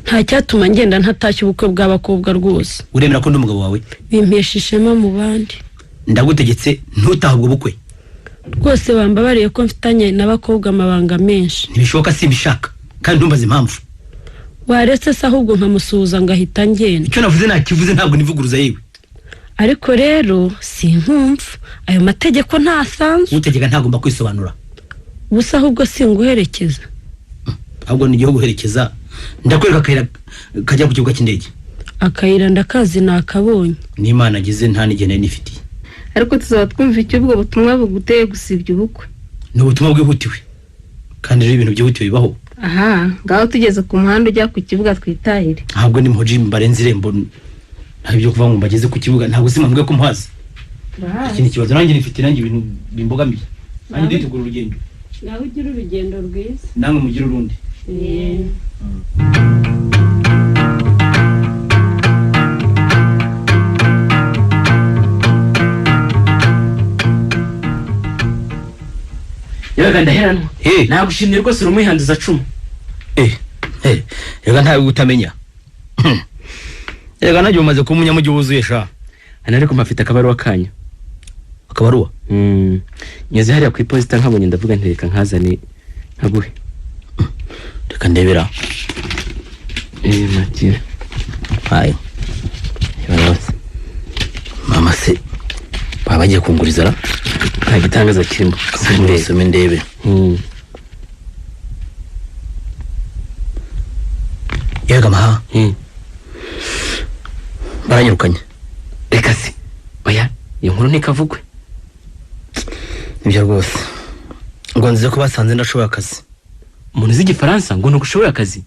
Nta cyatuma ngenda ntatashye ubukwe bw'abakobwa rwose.
Uremera ko ndi umugabo wawe?
Bimpesha ishema mu bandi.
Ndagutegetse ntutahe ubwo bukwe.
Rwose bambabariye ko mfitanye n'abakobwa amabanga menshi.
Ntibishoboka, simbishaka kandi ntumbaze impamvu.
Waretse se ahubwo nkamusuhuza ngahita ngenda.
Icyo navuze nakivuze, ntabwo nivuguruza yewe.
Ariko rero sinkumva ayo mategeko ntasanzwe.
Utegeka ntagomba kwisobanura.
Ubusa ahubwo singuherekeza.
Ahubwo ni igihugu guherekeza. Ndakwereka akayira kajya ku kibuga cy'indege.
Akayira ndakazi nakabonye.
N'Imana agize nta n'igihe nari nifitiye.
Ariko tuzaba twumva icyo ubwo butumwa buguteye gusibya ubukwe.
Ni ubutumwa bwihutiwe. Kandi rero ibintu byihutiwe bibaho.
Aha, ngaho tugeze ku muhanda ujya ku kibuga twitahire.
Ntabwo ni muhoji mbarenze irembo. Nta byo kuvuga ngo mbageze ku kibuga, ntabwo simambwe ko muhazi. Iki ni ikibazo nanjye nifitiye, nanjye ibintu bimbogamiye. Nanjye nditegura urugendo.
Nawe ugira urugendo rwiza.
Namwe mugira urundi.
Yega Ndaheranwa, nagushimye rwose, uri umwihanduza cumu.
Reka ntawe utamenya. Reka nanjye umaze kuba umunyamujyi wuzuye sha.
Hano ariko mpafite akabaruwa kanyu.
Akabaruwa?
Nyuze hariya ku iposita nkabonye, ndavuga nti reka nkazane nkaguhe.
Reka ndebera.
Makira.
Hayi. Mama se baba bagiye kunguriza ra?
Nta gitangaza kirimo.
Some ndebe. Yega maha. Baranyirukanye.
Reka se. Oya, iyo nkuru ntikavugwe.
Nibyo rwose. Ngo nzize ko basanze ndashoboye akazi.
Umuntu uzi igifaransa ngo ntugushobora akazi.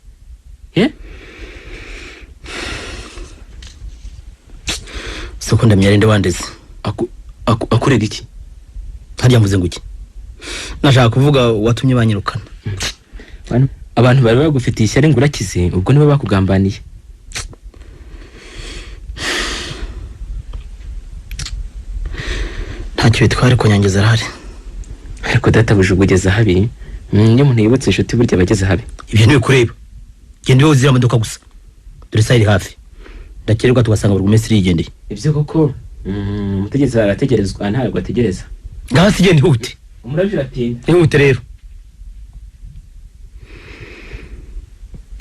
Soko ndamyare ndewandeze.
Akurega iki?
Harya mvuze ngo iki? Nashaka kuvuga watumye banyirukana.
Abantu bari bagufitiye ishyari ngo urakize, ubwo nibo bakugambaniye.
Ntacyo bitwara ariko Nyangezi arahari.
Ariko databuja ugeze habi. Iyo umuntu yibutse inshuti burya abageze habi.
Ibyo ntibikureba. Genda iwe uzira amaduka gusa. Dore isaha iri hafi. Ndakererwa tugasanga buri munsi irigendeye.
Ibyo koko umutegetsi arategerezwa ntabwo ategereza.
Ngaho si genda ihute.
Umurabyo uratinda.
Ihute rero.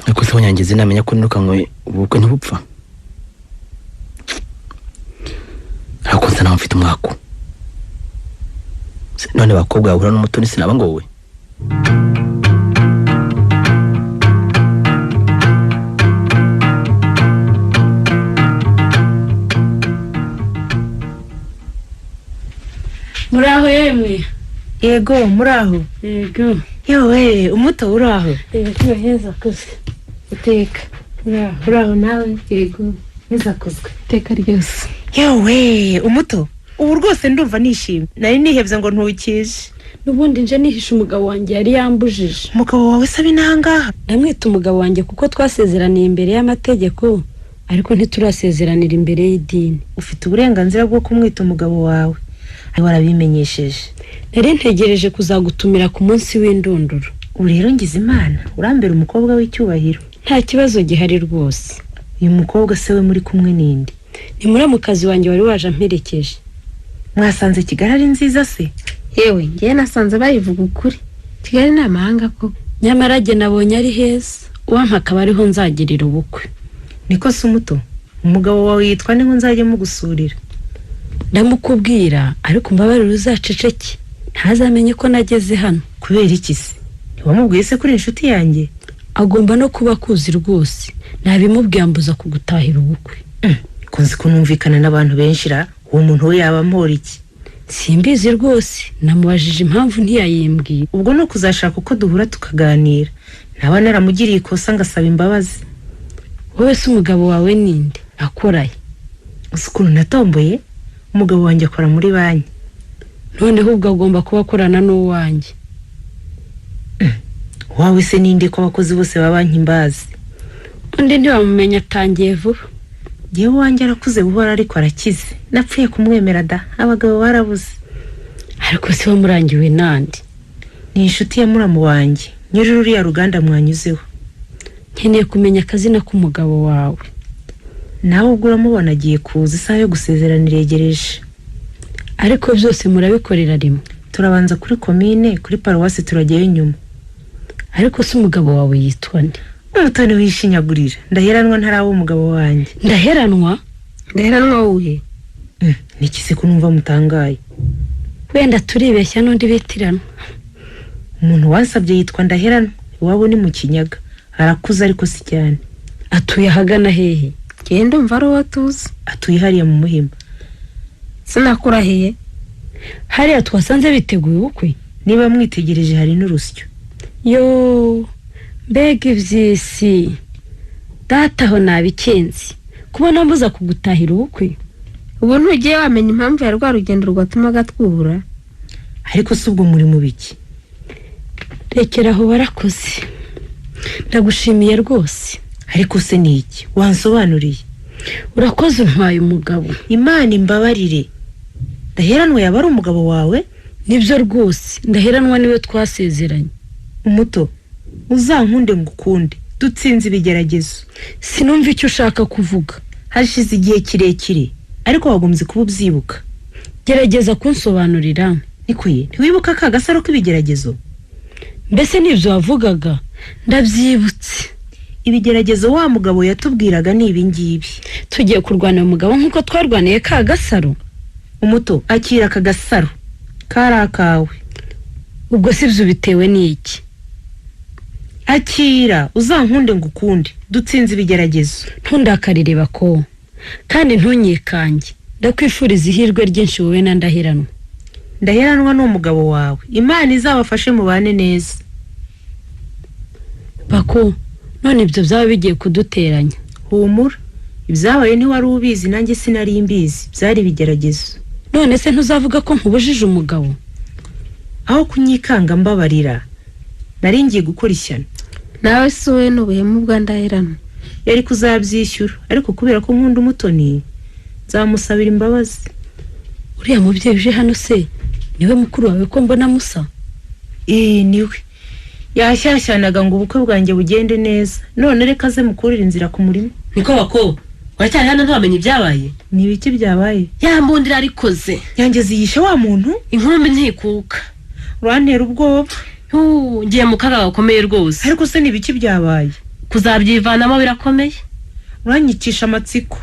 Ariko se Nyangezi namenya ko nirukankwe ubukwe ntibupfa. Ariko nsa naho mfite umwako. None bakobwa bahura n'umutoni sinaba ngowe.
Muraho yemwe.
Yego muraho.
Yego.
Yewe umuto uraho.
Yego heza kuzwe. Uteka. Muraho.
Uraho nawe.
Yego
heza kuzwe.
Iteka ryose.
Yewe umuto ubu rwose ndumva nishimye. Nari nihebye ngo ntukije.
Nubundi nje nihisha umugabo wanjye yari yambujije.
Umugabo wawe se abinangaha?
Ndamwita umugabo wanjye kuko twasezeraniye imbere y'amategeko, ariko ntiturasezeranira imbere y'idini.
Ufite uburenganzira bwo kumwita umugabo wawe. Warabimenyesheje.
Nari ntegereje kuzagutumira ku munsi w'indunduro.
Ubu rero ngize Imana urambera umukobwa w'icyubahiro.
Nta kibazo gihari rwose.
Uyu mukobwa se we muri kumwe ninde?
Ni muramukazi wanjye wari waje amperekeje.
Mwasanze Kigali ari nziza se?
Yewe ngewe nasanze bayivuga ukuri. Kigali ni amahanga koko.
Nyamara jye nabonye ari heza, uwampa akaba ariho nzagirira ubukwe.
Niko se umuto, umugabo wawe yitwa nde ngo nzajye mugusurira?
Ndamukubwira ariko mbabarira uzaceceke, ntazamenye ko nageze hano.
Kubera iki se? Ntiwamubwiye se kuri inshuti yanjye?
Agomba no kuba akuzi rwose, nabimubwiye ambuza kugutahira ubukwe.
Kunzi kunumvikana n'abantu benshi ra, uwo muntu we yaba ampora iki?
Simbizi rwose, namubajije impamvu ntiyayimbwiye.
Ubwo ni ukuzashaka uko duhura tukaganira. Naba naramugiriye ikosa ngasaba imbabazi.
Wowe se umugabo wawe ninde? Akoraye?
Uzi ukuntu natomboye? Umugabo wanjye akora muri banki.
Noneho ubwo agomba kuba akorana n'uwanjye.
Wawe se ninde ko abakozi bose ba banki mbazi?
Undi ntiwamumenya atangiye vuba.
Yewe wanjye arakuze buhoro ariko arakize. Napfuye kumwemera da, abagabo barabuze.
Ariko se wamurangiwe nande?
Ni inshuti ya muramu wanjye, nyiri ruriya ruganda mwanyuzeho.
Nkeneye kumenya akazina k'umugabo wawe.
Nawe ubwo uramubona agiye kuza, isaha yo gusezerana iregereje.
Ariko byose murabikorera rimwe?
Turabanza kuri komine, kuri paruwasi turajyayo nyuma.
Ariko se umugabo wawe yitwa nde?
Umutoni wishinyagurira. Ndaheranwa ntaraba umugabo wanjye.
Ndaheranwa?
Ndaheranwa wuhe?
Niki se ko numva mutangaye?
Wenda turibeshya n'undi bitiranwa.
Umuntu wansabye yitwa Ndaheranwa, iwabo ni mu Kinyaga. Arakuze ariko si cyane.
Atuye ahagana hehe?
Genda umva ari uwo tuzi.
Atuye hariya mu Muhima.
Sinakurahiye.
Hariya twasanze biteguye ubukwe?
Niba mwitegereje hari n'urusyo.
Yo, mbega iby'isi. Data aho nabikenze. Kubona mbuza kugutahira ubukwe.
Ubu ntugiye wamenya impamvu ya rwa rugendo rwatumaga twubura.
Ariko si ubwo muri mu biki?
Rekera aho warakoze. Ndagushimiye rwose.
Ariko se ni iki? Wansobanuriye.
Urakoze untwaye umugabo.
Imana imbabarire. Ndaheranwa yaba ari umugabo wawe?
Nibyo rwose, Ndaheranwa niwe twasezeranye.
Umuto, uzankunde ngukunde, dutsinze ibigeragezo.
Sinumva icyo ushaka kuvuga.
Hashize igihe kirekire, ariko wagombye kuba ubyibuka.
Gerageza kunsobanurira.
Nikuye, ntiwibuka ka gasaro k'ibigeragezo?
Mbese nibyo wavugaga? Ndabyibutse.
Ibigeragezo wa mugabo yatubwiraga ni ibi ngibi.
Tugiye kurwanira umugabo nk'uko twarwaniye ka gasaro.
Umuto, akira aka gasaro kari akawe.
Ubwo si byo bitewe n'iki?
Akira, uzankunde ngukunde, dutsinze ibigeragezo.
Ntundakarire bako, kandi ntunyikange. Ndakwifuriza ihirwe ryinshi wowe na Ndaheranwa.
Ndaheranwa ni umugabo wawe, Imana izabafashe mubane neza.
Bako, none ibyo byaba bigiye kuduteranya.
Humura, ibyabaye ntiwari ubizi, nanjye sinari mbizi, byari ibigeragezo.
None se ntuzavuga ko nkubujije umugabo?
Aho kunyikanga mbabarira, nari ngiye gukora ishyano.
Nawe si wowe n'ubuhemu bwa Ndaheranwa.
Yari kuzabyishyura, ariko kubera ko nkunda Umutoni nzamusabira imbabazi.
Uriya mubyeyi uje hano se niwe mukuru wawe ko mbona musa?
Niwe. Yashyashyanaga ngo ubukwe bwanjye bugende neza, none reka aze mukurire inzira ku murima.
Niko bako, uracyari hano ntiwamenye ibyabaye?
Ni ibiki byabaye?
Ya mbundira arikoze.
Nyangezi yishe wa muntu?
Inkumbi ntikuka.
Urantera ubwoba.
Ngiye mu kaga gakomeye rwose.
Ariko se ni ibiki byabaye?
Kuzabyivanamo birakomeye.
Uranyicisha amatsiko.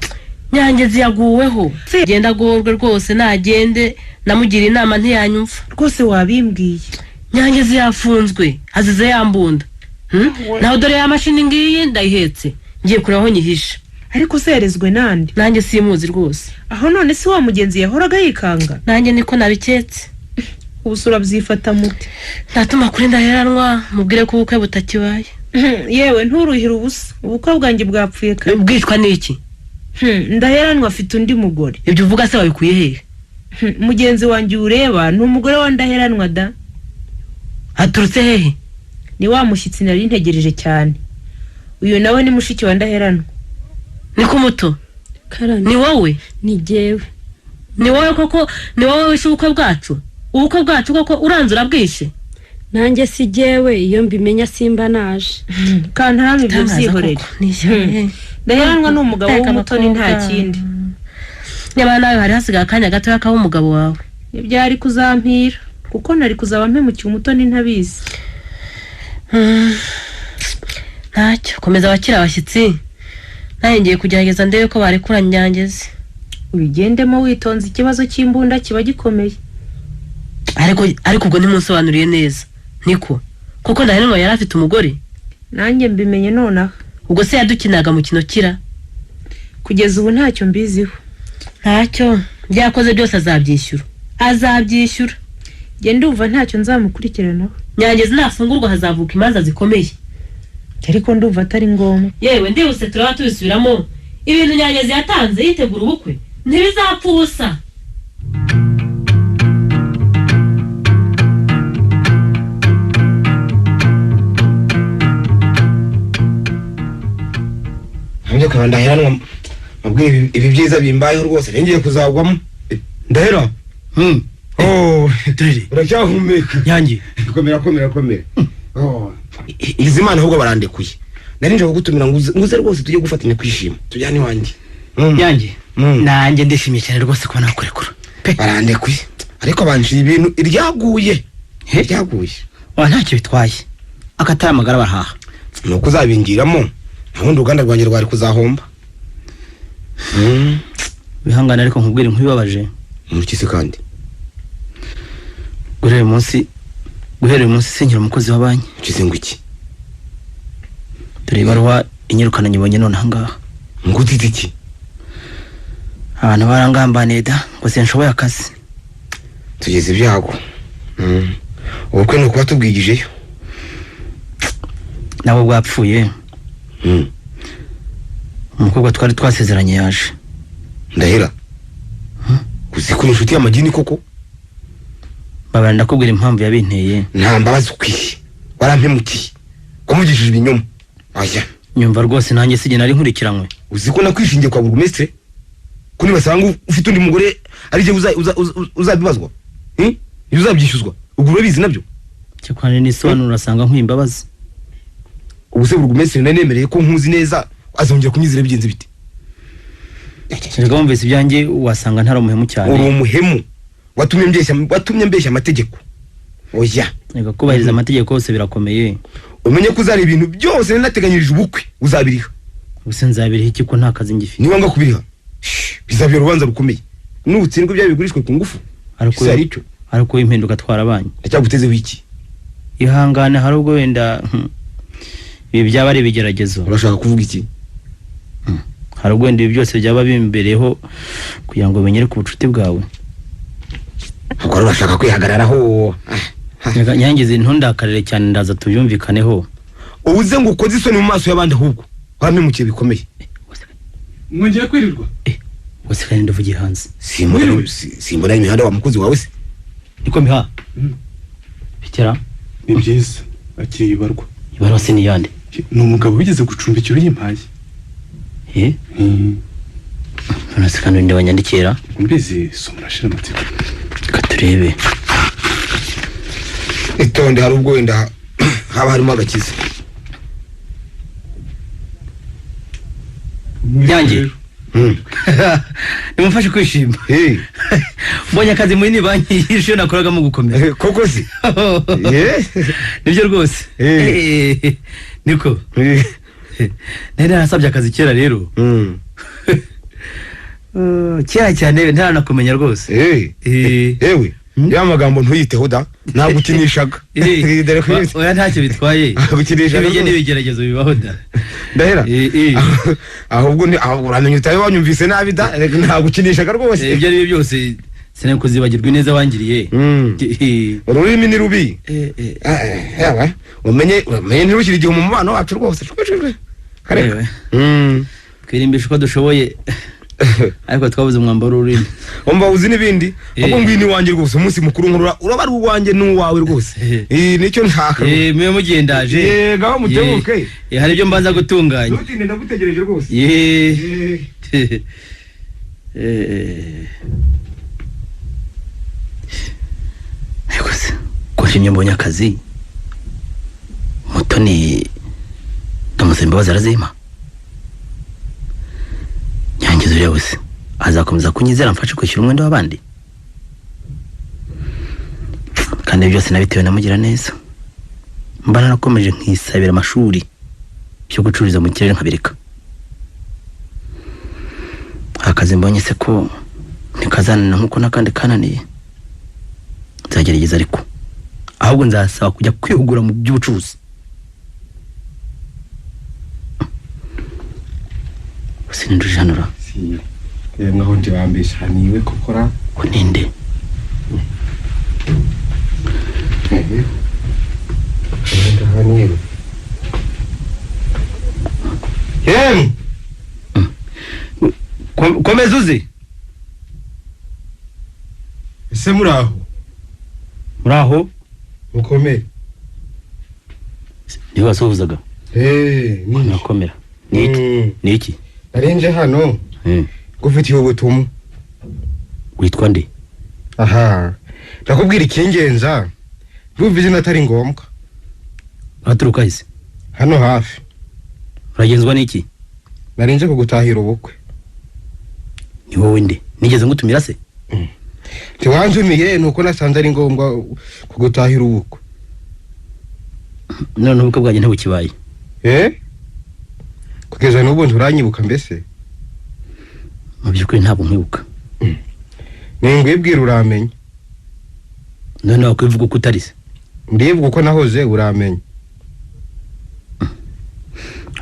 Nyangezi yaguweho. Genda agorwe rwose, nagende namugira inama ntiyanyumva.
Rwose wabimbwiye.
Nyangezi yafunzwe azize ya mbunda. Naho dore ya mashini ngiyi ndayihetse, ngiye kureba aho nyihisha.
Ariko se yarezwe nande?
Nanjye simuzi rwose.
Aho none si wa mugenzi yahoraga yikanga?
Nanjye niko nabiketse.
Ubu urabyifata mute?
Ndatuma kuri Ndaheranwa mubwire ko ubukwe butakibaye.
Yewe nturuhire ubusa, ubukwe bwanjye bwapfuye kare.
Bwicwa n'iki?
Ndaheranwa afite undi mugore.
Ibyo uvuga se wabikuye hehe?
Mugenzi wanjye ureba ni umugore wa Ndaheranwa da.
Aturutse hehe?
Ni wa mushyitsi nari ntegereje cyane. Uyu nawe ni mushiki wa Ndaheranwa.
Niko muto? Ni wowe?
Ni jyewe.
Ni wowe koko? Ni wowe wishe ubukwe bwacu? Ubukwe bwacu koko uranze urabwishe?
Nanjye si jyewe, iyo mbimenya simba naje.
Kantarama ibyo byihorere. Ndaheranwa ni umugabo w'Umutoni nta kindi.
Nyamara nawe hari hasigaye akanya gatoya kaba umugabo wawe.
Ntibyari kuzampira kuko nari kuzaba mpemukiye Umutoni ntabizi.
Ntacyo, komeza abakira abashyitsi. Nanjye ngiye kugerageza ndebe ko barekura Nyangezi.
Ubigendemo witonze, ikibazo cy'imbunda kiba gikomeye.
Ariko ubwo ntimunsobanuriye neza. Niko kuko Ndaheranwa yari afite umugore?
Nanjye mbimenye nonaha.
Ubwo se yadukinaga mukino kira?
Kugeza ubu ntacyo mbiziho.
Ntacyo, byakoze byose azabyishyura. Azabyishyura.
Njye ndumva ntacyo nzamukurikiranaho.
Nyangezi nafungurwa hazavuka imanza zikomeye.
Ariko ndumva atari ngombwa.
Yewe ndihuse turaba tubisubiramo. Ibintu Nyangezi yatanze yitegura ubukwe ntibizapfa ubusa.
Ntabyo kaba Ndaheranwa mabwire ibi byiza bimbayeho rwose ngiye kuzagwamo. Ndahera. Oh, uracyahumeka.
Nyange.
Komera komera komera. Oh, izi mana ahubwo barandekuye. Nari nje kugutumira nguze rwose tujye gufatanya kwishima. Tujyane iwanjye.
Nyange. Nanjye ndishimye cyane rwose kuba nakurekura.
Barandekuye. Ariko banciye ibintu iryaguye. Iryaguye.
Wa ntacyo bitwaye. Akataya amagara barahaha.
Nuko uzabingiramo. Nta uruganda rwanjye rwari kuzahomba.
Wihangane ariko nkubwire nkubibabaje.
Murikise kandi.
Guhera uyu munsi sinkira umukozi wa banki.
Ukize ngo iki?
Dore ibaruwa inyirukana nyibonye none ahangaha.
Ngutite iki?
Abantu barangambaniye da ngo sinshoboye akazi.
Tugeze ibyago. Ubukwe ni ukuba tubwigijeyo.
Nabo bwapfuye. Umukobwa twari twasezeranye yaje.
Ndahera. Uzi ko inshuti y'amagini koko?
Babara ndakubwira impamvu yabinteye.
Nta mbabazi ukwiye. Warampemukiye. Kumugishije ibinyoma. Aya.
Nyumva rwose nanjye sijye nari nkurikiranywe.
Uzi ko nakwishingiye kwa burugumestre? Ko nibasanga ufite undi mugore ari je uzabibazwa? Ibyo uzabyishyuzwa. Ubwo urabizi nabyo.
Cyakora nisobanura urasanga nkwimbabazi.
Ubu se burugumesitiri nari nemereye ko nkuzi neza azongera kunyizera bigenze bite?
Erega wumvise ibyanjye wasanga ntari umuhemu cyane.
Uri umuhemu. Watumye mbeshya amategeko. Oya.
Reka kubahiriza amategeko yose birakomeye.
Umenye ko uzari ibintu byose nateganyirije ubukwe uzabiriha.
Ubuse nzabiriha iki ko nta kazi ngifite?
Niba nga kubiriha bizabira urubanza rukomeye. Nutsindwa ibyawe bigurishwe ku ngufu.
Ariko ariko impinduka twarabanye.
Ndacyagutezeho iki?
Ihangane hari ubwo wenda ibi byaba ari ibigeragezo.
Urashaka kuvuga iki?
Hari ubwo wenda ibi byose byaba bimbereho kugira ngo menyere ku bucuti bwawe.
Ubwo urashaka kwihagararaho.
Nyangize ntundakarire cyane ndaza tubyumvikaneho.
Uze ngo ukoze isoni mu maso y'abandi ahubwo warampemukiye bikomeye.
Mwongeye kwirirwa.
Wese kandi ndavugiye hanze.
Simbona imihanda wa mukozi wawe se.
Niko miha. Bikera.
Ni byiza akiri ibarwa.
Ibarwa se ni yande?
Ni umugabo wigeze gucumbikira uyimpaye.
None se kandi ndabanyandikira?
Mbizi soma urashira amatsiko.
Reka turebe.
Itonde hari ubwo wenda haba harimo agakiza.
Nyange. Nimufashe kwishima. Mbonye akazi muri ni banki y'isho nakoraga mu gukomera.
Koko se?
Nibyo rwose. Niko. Nari narasabye akazi kera rero. Kera cyane ntaranakumenya rwose.
Ewe. Ya magambo ntuyiteho da nagukinishaga.
Oya ntacyo bitwaye.
Nagukinishaga.
Ibyo n'ibigeragezo bibaho da.
Ndahera. Ahubwo ni uramenye utaye wanyumvise nabi da nagukinishaga rwose.
Ibyo ari byo byose sinakuzibagirwa neza wangiriye.
Ururimi ni rubi. Ewe umenye ntirukire igihe mu mubano wacu rwose. Kareka.
Twirimbisha uko dushoboye. Ariko twabuze umwambaro w'ururimi.
Umva uzi n'ibindi ahubwo ngwino iwanjye rwose umunsi mukuru nkurura uraba ari uwanjye n'uwawe rwose. Nicyo nshaka.
Mwe mugendaje.
Ngaho mutebuke.
Hari ibyo mbanza gutunganya.
Ntutinde ndagutegereje rwose.
Ariko se ko nshimye mbonye akazi Mutoni ndamusaba imbabazi arazimpa. Nyangiza uriya wese azakomeza kunyizera mfashe kwishyura umwenda w'abandi. Kandi byose nabitewe na mugira neza. Mba narakomeje nkisabira amashuri yo gucururiza mu kirere nkabireka. Akazi mbonye se ko ntikazanana nkuko nakandi kananiye. Nzagerageza ariko ahubwo nzasaba kujya kwihugura mu by'ubucuruzi. Sindujanura.
Mwaho ndibambesha niwe kokora
kuninde.
Yem.
Komeza uzi.
Ese muraho?
Muraho?
Mukomere.
Niwe wasuhuzaga? Nakomera. Ni iki?
Narinje hano. Gufitiye ubutumwa.
Witwa nde?
Aha. Ndakubwira ikingenza. Ndumva izina atari ngombwa.
Uraturuka ese?
Hano hafi.
Uragenzwa n'iki?
Narinje kugutahira ubukwe.
Ni wowe nde? Nigeze ngutumira se?
Ntiwanzumiye nuko nasanze ari ngombwa kugutahira ubukwe.
None ubukwe bwanjye ntibukibaye.
Kugeza n'ubu nturanyibuka mbese?
Mu by'ukuri ntabwo nkwibuka.
Ningwibwira uramenya.
None wakwivuga uko utari se?
Ndivuga uko nahoze uramenya.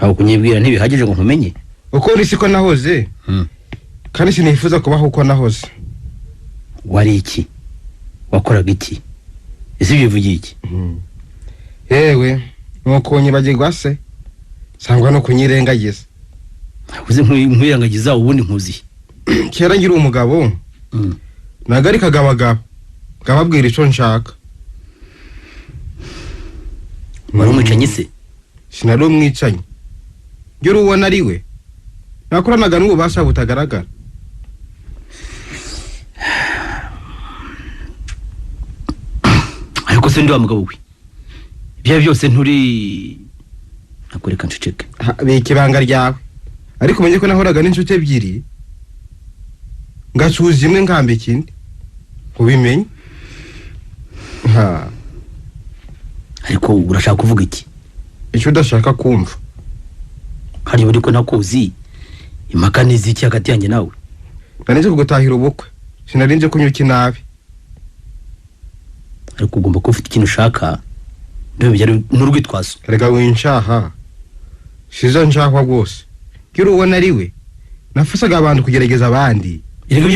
Aho kunyibwira ntibihagije ngo nkumenye.
Uko uri siko nahoze. Kandi sinifuza kubaho uko nahoze.
Wari iki? Wakoraga iki? Ese bivugiye iki?
Yewe nuko nyibagirwa se sangwa no kunyirengagiza.
Uze nkwirengagiza ubundi nkuzi.
Kera ngira umugabo. Nagari kagabagaba. Ngababwira ico nshaka.
Wari umwicanyi se?
Sinari umwicanyi. Njye ubona ari we. Nakoranaga n'ububasha butagaragara.
Ariko se ndi wa mugabo we, ibyo byose nturi nakureka nceceke.
Bika ibanga ryawe, ariko umenye ko nahoraga n'inshuti ebyiri ngacuza imwe nkamba ikindi, ubimenye.
Ariko urashaka kuvuga iki?
Icyo udashaka kumva.
Hari buri ko nakuzi impaka n'iziki hagati yanjye nawe.
Narinze kugutahira ubukwe, sinarinze kunywa ikinabi.
Ariko ugomba kuba ufite ikintu ushaka, n'urwitwazo.
Rega winshaha, sizo nshahwa rwose. Kiri ubona ari we nafasaga abantu kugerageza abandi.
Erega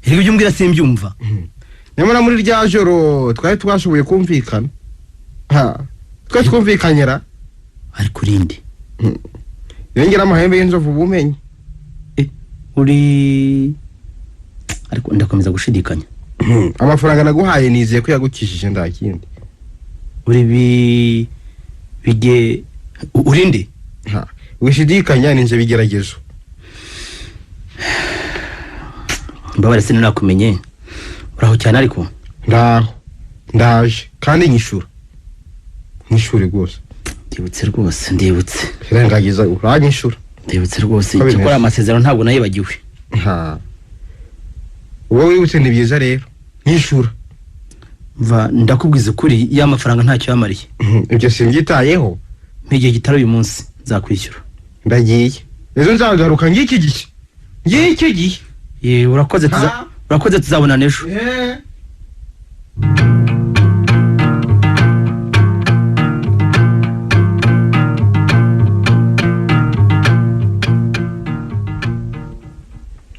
ibyo umbwira simbyumva.
Nyamara muri rya joro twari twashoboye kumvikana. Twari twumvikanyera.
Ariko urinde
yongera amahembe y'inzovu ubumenyi.
Uri ariko ndakomeza gushidikanya.
Amafaranga naguhaye nizeye ko yagukishije ndakindi.
Uri bige urinde.
Wishidikanya ninje bigeragezo.
Mbabare sinakumenye. Uraho cyane ariko?
Ndaho. Ndaje kandi nyishura. Nyishure rwose.
Ndibutse rwose, ndibutse.
Irengagiza uranyishura.
Ndibutse rwose. Cyakora amasezerano ntabwo nayibagiwe.
Uwo wibutse ni byiza rero. Nyishura.
Mva ndakubwiza ukuri ya mafaranga ntacyo yamariye.
Ibyo simbyitayeho.
Mpigiye gitaro uyu munsi nzakwishyura.
Ndagiye. Ejo nzagaruka ngiki gihe. Ngiki gihe.
Ye urakoze urakoze tuzabonana ejo.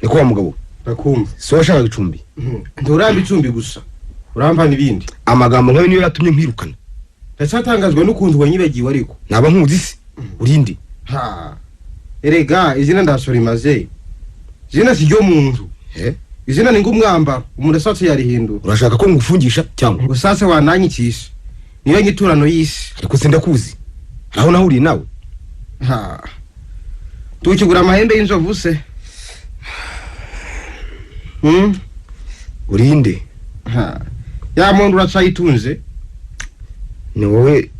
Niko wa mugabo
ndakumva.
So washakaga icumbi?
Nturamba icumbi gusa, urampa n'ibindi.
Amagambo nkayo niyo yatumye nkwirukana.
Ndacyatangazwa n'ukuntu wanyibagiwe ariko.
Naba nkuzi se? Urinde.
Erega izina ndasora imaze. Izina si ryo muntu. Izina ni ngumwambaro, umuntu asatse yarihindura.
Urashaka ko ngufungisha cyangwa?
Usatse wananyikisha. Niyo nyiturano y'isi.
Ariko se ndakuzi. Aho nahuriye nawe.
Tukigura amahembe y'inzovu se.
Urinde.
Ya muntu uracayitunze.
Ni wowe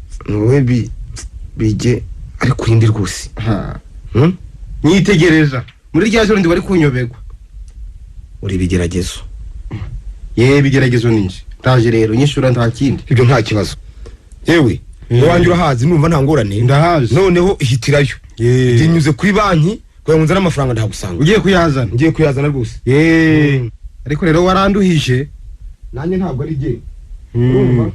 bige ariko urinde rwose.
Nyitegereza. Muri rya joro ndi wari kunyobegwa.
Uri bigeragezo.
Ye bigeragezo ninje. Ndaje rero nyishura nta kindi.
Ibyo nta kibazo. Yewe, wanjye urahazi numva nta ngorane.
Ndahazi.
Noneho ihitirayo. Nginyuze kuri banki kugira ngo nzane amafaranga ndahagusanga.
Ugiye kuyazana?
Ngiye kuyazana rwose.
Ariko rero waranduhije.
Nanjye ntabwo ari jye. Urumva?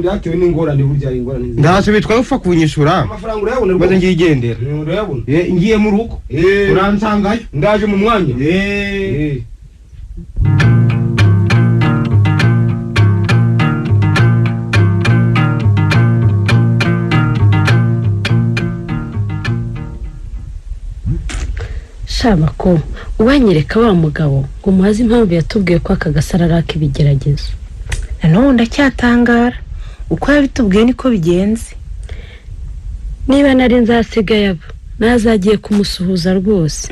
Byatewe n'ingorane burya ingorane.
Ntacyo bitwaye upfa kunyishura.
Amafaranga urayabona rwose.
Maze ngiyigendera.
Urayabona.
Ngiye mu rugo. Uransangayo.
Ndaje mu mwanya.
Shabako uwanyereka wa mugabo ngo muhaze impamvu yatubwiye ko aka gasaro ari ak'ibigeragezo.
Nanone ndacyatangara uko yabitubwiye niko bigenze.
Niba nari nzasigaye abo nazagiye kumusuhuza rwose.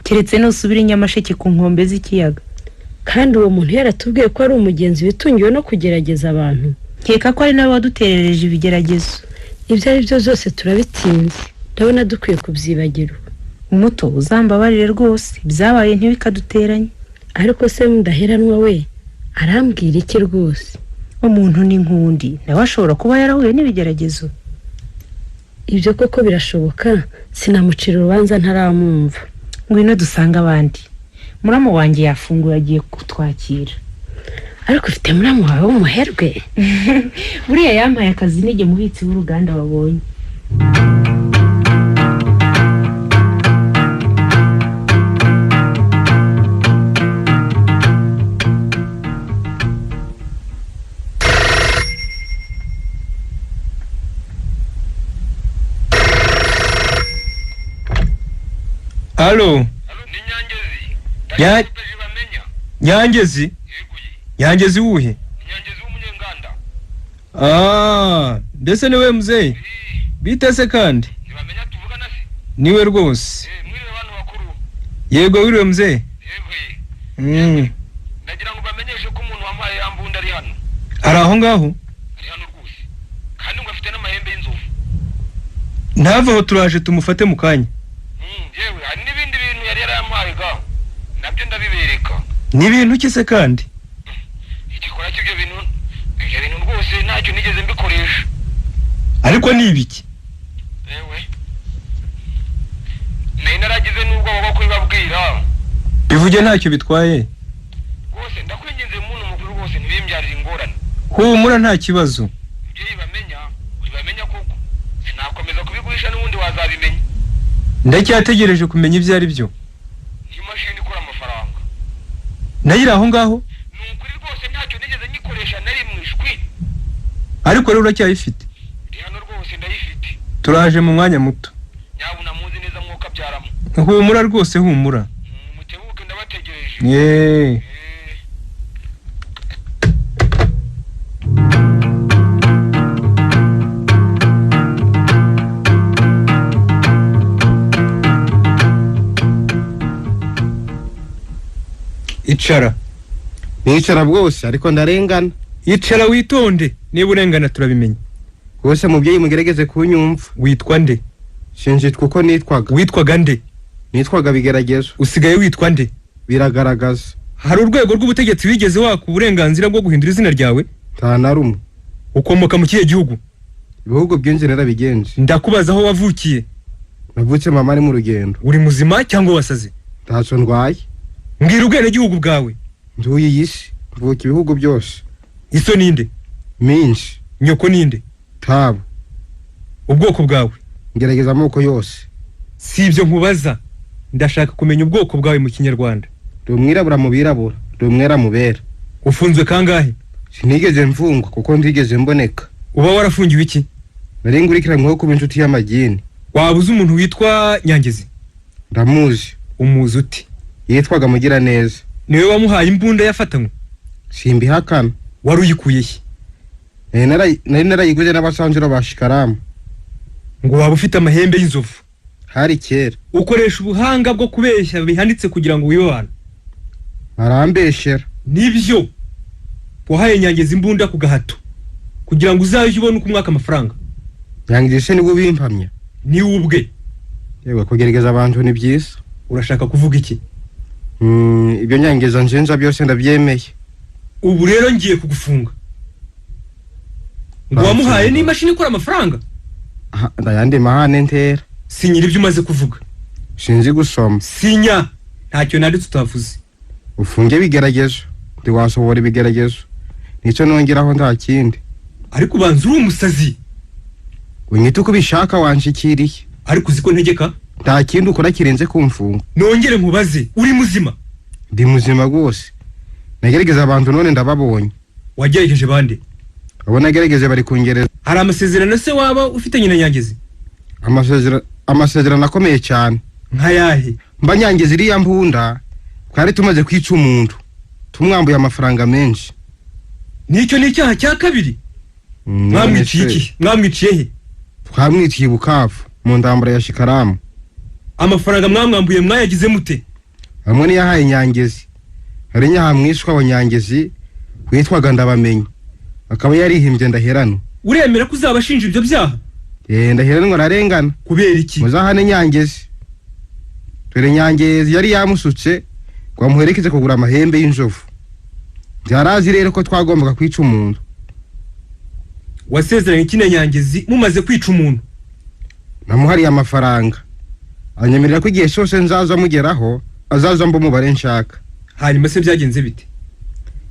Keretse nusubira inyamasheke ku nkombe z'ikiyaga.
Kandi uwo muntu yaratubwiye ko ari umugenzi witungiwe no kugerageza abantu.
Nkeka ko ari nawe waduterereje ibigeragezo.
Ibyo ari byo byose turabitsinze, ndabona dukwiye kubyibagirwa.
Umuto uzambabarire rwose ibyabaye ntibikaduteranye.
Ariko se mudaheranwa we arambwira iki rwose?
Umuntu ni nkundi nawe ashobora kuba yarahuye n'ibigeragezo.
Ibyo koko birashoboka, sinamucira urubanza ntaramwumva.
Ngwino dusanga abandi. Muramu wanjye yafunguye agiye kutwakira.
Ariko ufite muramu wawe w'umuherwe?
Buriya yampaye akazi nige mubitsi w'uruganda wabonye.
Halo. Ni Nyangezi. Nyangezi uhe?
Nyangezi w'umunyenganda.
Ah, ndese niwe mzee. Bitese kandi?
Nibamenya tuvugana se?
Niwe rwose.
Mwiriwe bantu bakuru.
Yego wiriwe mzee.
Yego. Ndagira ngo bamenyeshe ko umuntu wampaye ambunda ari hano.
Ari aho ngaho?
Ari hano rwose, kandi ngo afite n'amahembe y'inzovu.
Ntave aho, turaje tumufate mu kanya.
Yewe hari n'ibindi bintu yari yarampaye ga, nabyo ndabibereka.
Ni ibintu ki se kandi?
Igikora cy'ibyo bintu, ibyo bintu rwose ntacyo nigeze mbikoresha.
Ariko ni ibiki?
Yewe nari naragize n'ubwoba bwo kubibabwira.
Bivuge ntacyo bitwaye.
Rwose ndakwinginze muntu mukuru, rwose ntibimbyarire ingorane.
Humura nta kibazo.
Ibyo bibamenya uribamenya koko, sinakomeza kubiguhisha n'ubundi wazabimenya.
Ndacyategereje kumenya ibyo ari byo.
Ni imashini ikora amafaranga.
Nayo iri aho ngaho?
Ni ukuri rwose ntacyo nigeze nyikoresha nari mu ishwi.
Ariko rero uracyayifite?
Ndi hano rwose ndayifite.
Turaje mu mwanya muto.
Nyabuna muzi neza mwuka byaramo.
Humura rwose humura.
Mutebuke ndabategereje.
Yeee. Icara.
Nicara bwose ariko ndarengana.
Icara witonde, niba urengana turabimenya.
Rwose mubyeyi mugerageze kunyumva.
Witwa nde?
Sinjitwa uko nitwaga.
Witwaga nde?
Nitwaga Bigeragezo.
Usigaye witwa nde?
Biragaragaza.
Hari urwego rw'ubutegetsi wigeze waka uburenganzira bwo guhindura izina ryawe?
Nta na rumwe.
Ukomoka mu kihe gihugu?
Ibihugu byinshi narabigenje.
Ndakubaza aho wavukiye.
Navutse mama ari mu rugendo.
Uri muzima cyangwa wasaze?
Ntacyo ndwaye.
Mbwira ubwenegihugu bwawe.
Nduye iyi si, mvuka ibihugu byose.
Iso ninde?
Minshi.
Nyoko ninde?
Tabo.
Ubwoko bwawe?
Ngerageza amoko yose.
Si ibyo nkubaza, ndashaka kumenya ubwoko bwawe mu Kinyarwanda.
Ndi umwirabura mu birabura, ndi umwera mu bera.
Ufunzwe kangahe?
Sinigeze mfungwa kuko ntigeze mboneka.
Uba warafungiwe iki?
Nari ngurikiranyweho kuba inshuti y'amagini.
Waba uzi umuntu witwa Nyangezi?
Ndamuzi.
Umuzi uti?
Yitwaga Mugiraneza.
Niwe wamuhaye imbunda yafatanywe?
Simbihakana.
Wari uyikuye he?
Nari narayiguze n'abasanzura ba Shikaramu.
Ngo waba ufite amahembe y'inzovu?
Hari kera.
Ukoresha ubuhanga bwo kubeshya bihanitse kugira ngo wibe abantu.
Arambeshera.
Nibyo. Wahaye Nyangezi imbunda ku gahato kugira ngo uzajye ubone uko umwaka amafaranga.
Nyangezi se nibwo bimpamya?
Ni ubwe.
Yewe kugerageza abantu ni byiza.
Urashaka kuvuga iki?
Ibyo Nyangezi njenja byose ndabyemeye.
Ubu rero ngiye kugufunga. Ngo wamuhaye n'imashini ikora amafaranga?
Ndayandi mahane ntera.
Sinyira ibyo umaze kuvuga.
Sinzi gusoma.
Sinya. Ntacyo nanditse utavuze.
Ufunge ibigeragezo. Ntiwasohora ibigeragezo. Nicyo nongeraho nta kindi.
Ariko ubanza uri umusazi.
Unyite uko ubishaka wanshikiriye.
Ariko uzi ko ntegeka?
Nta kindi ukora kirenze kumfunga.
Nongere nkubaze, uri muzima?
Ndi muzima rwose. Nagerageza abantu none ndababonye.
Wagerageje bande?
Abo nagerageje bari kungereza.
Hari amasezerano se waba ufitanye na Nyangezi?
Amasezerano akomeye cyane.
Nkayahe?
Mba Nyangezi iriya mbunda twari tumaze kwica umuntu tumwambuye amafaranga menshi.
Nicyo ni icyaha cya kabiri? Mwamwiciye iki? Mwamwiciye he?
Twamwiciye Bukavu mu ndambara ya Shikaramu.
Amafaranga mwamwambuye mwayagize mute?
Amwe niyahaye Nyangezi. Hari nyahamwishwa wa Nyangezi witwaga Ndabamenya, akaba yarihimbye Ndaheranwa.
Uremera ko uzabashinja ibyo byaha?
Ndaheranwa ararengana.
Kubera iki?
Muzahane Nyangezi. Dore Nyangezi yari yamusutse ngo amuherekeze kugura amahembe y'inzovu. Byarazi rero ko twagombaga kwica umuntu.
Wasezeranye iki na Nyangezi mumaze kwica umuntu?
Namuhariye amafaranga, anyemerera ko igihe cyose nzaza amugeraho azaza mba umubare nshaka.
Hanyuma se byagenze bite?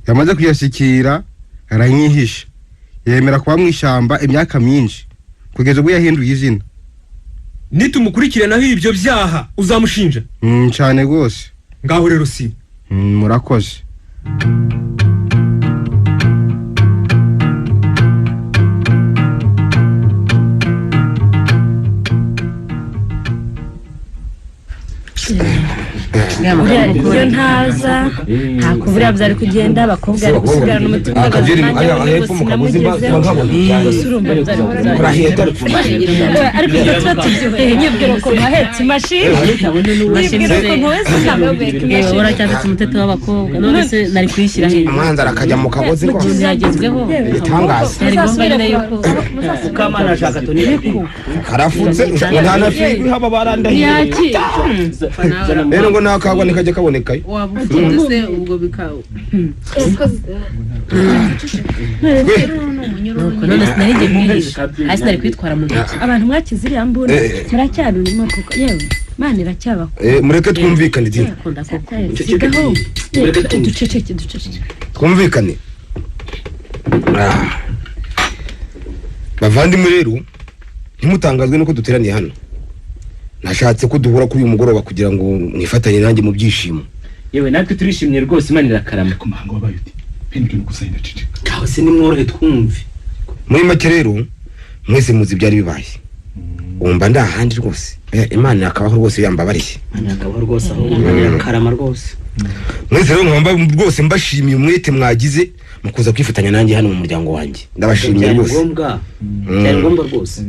Yamaze kuyashyikira aranyihisha, yemera kuba mu ishyamba imyaka myinshi kugeza ubwo yahinduye izina.
Nitumukurikiranaho ibyo byaha uzamushinja?
Cyane rwose.
Ngaho rero si.
Murakoze.
Iyo ntaza nta kubura byari kugenda, abakobwa bari gusigarana umutima uhagaze, nanjye ngo sinamugezeho. Gusa urumva byari kuzagenda, ariko ibyo tuba tubyihuye. Nyibwira ukuntu wahetse imashini, nyibwira ukuntu wese ntabwo guheka imashini.
Uracyafite umuteto w'abakobwa, none se nari kuyishyira hejuru?
Umwanzi arakajya mu kagozi rwose.
Yagezweho.
Igitangaza.
Byari ngombwa nyine yuko
Mukamana ashaka tonike.
Karafutse, nta na firigo ihaba, barandahiye. Rero ngo nakagwa ntikajya kabonekayo.
Waba ufite se ubwo bikaba
None sinari ngiye kwihisha hasi, nari kwitwara mu ntoki.
Abantu mwakize iriya mbunda muracyarurimo, kuko yewe Imana iracyabakunda.
Mureke twumvikane di.
Sigaho, duceceke, duceceke.
Twumvikane. Bavandimwe rero, ntimutangazwe nuko duteraniye hano. Nashatse ko duhura kuri uyu mugoroba kugira ngo mwifatanye nanjye mu byishimo.
Yewe, natwe turishimye rwose, Imana irakarama.
Ku muhango wabaye uti bene gusa ndaceceka.
Kawe se nimworohe twumve.
Muri make rero, mwese muzi ibyari bibaye. Wumva ndahandi rwose. Imana yakabaho rwose, yambabariye.
Imana yakabaho rwose, aho Imana irakarama rwose.
Mwese rero nkaba rwose mbashimiye umwete mwagize mu kuza kwifatanya nanjye hano mu muryango wanjye. Ndabashimiye
Byari
rwose.
ngombwa, byari ngombwa rwose.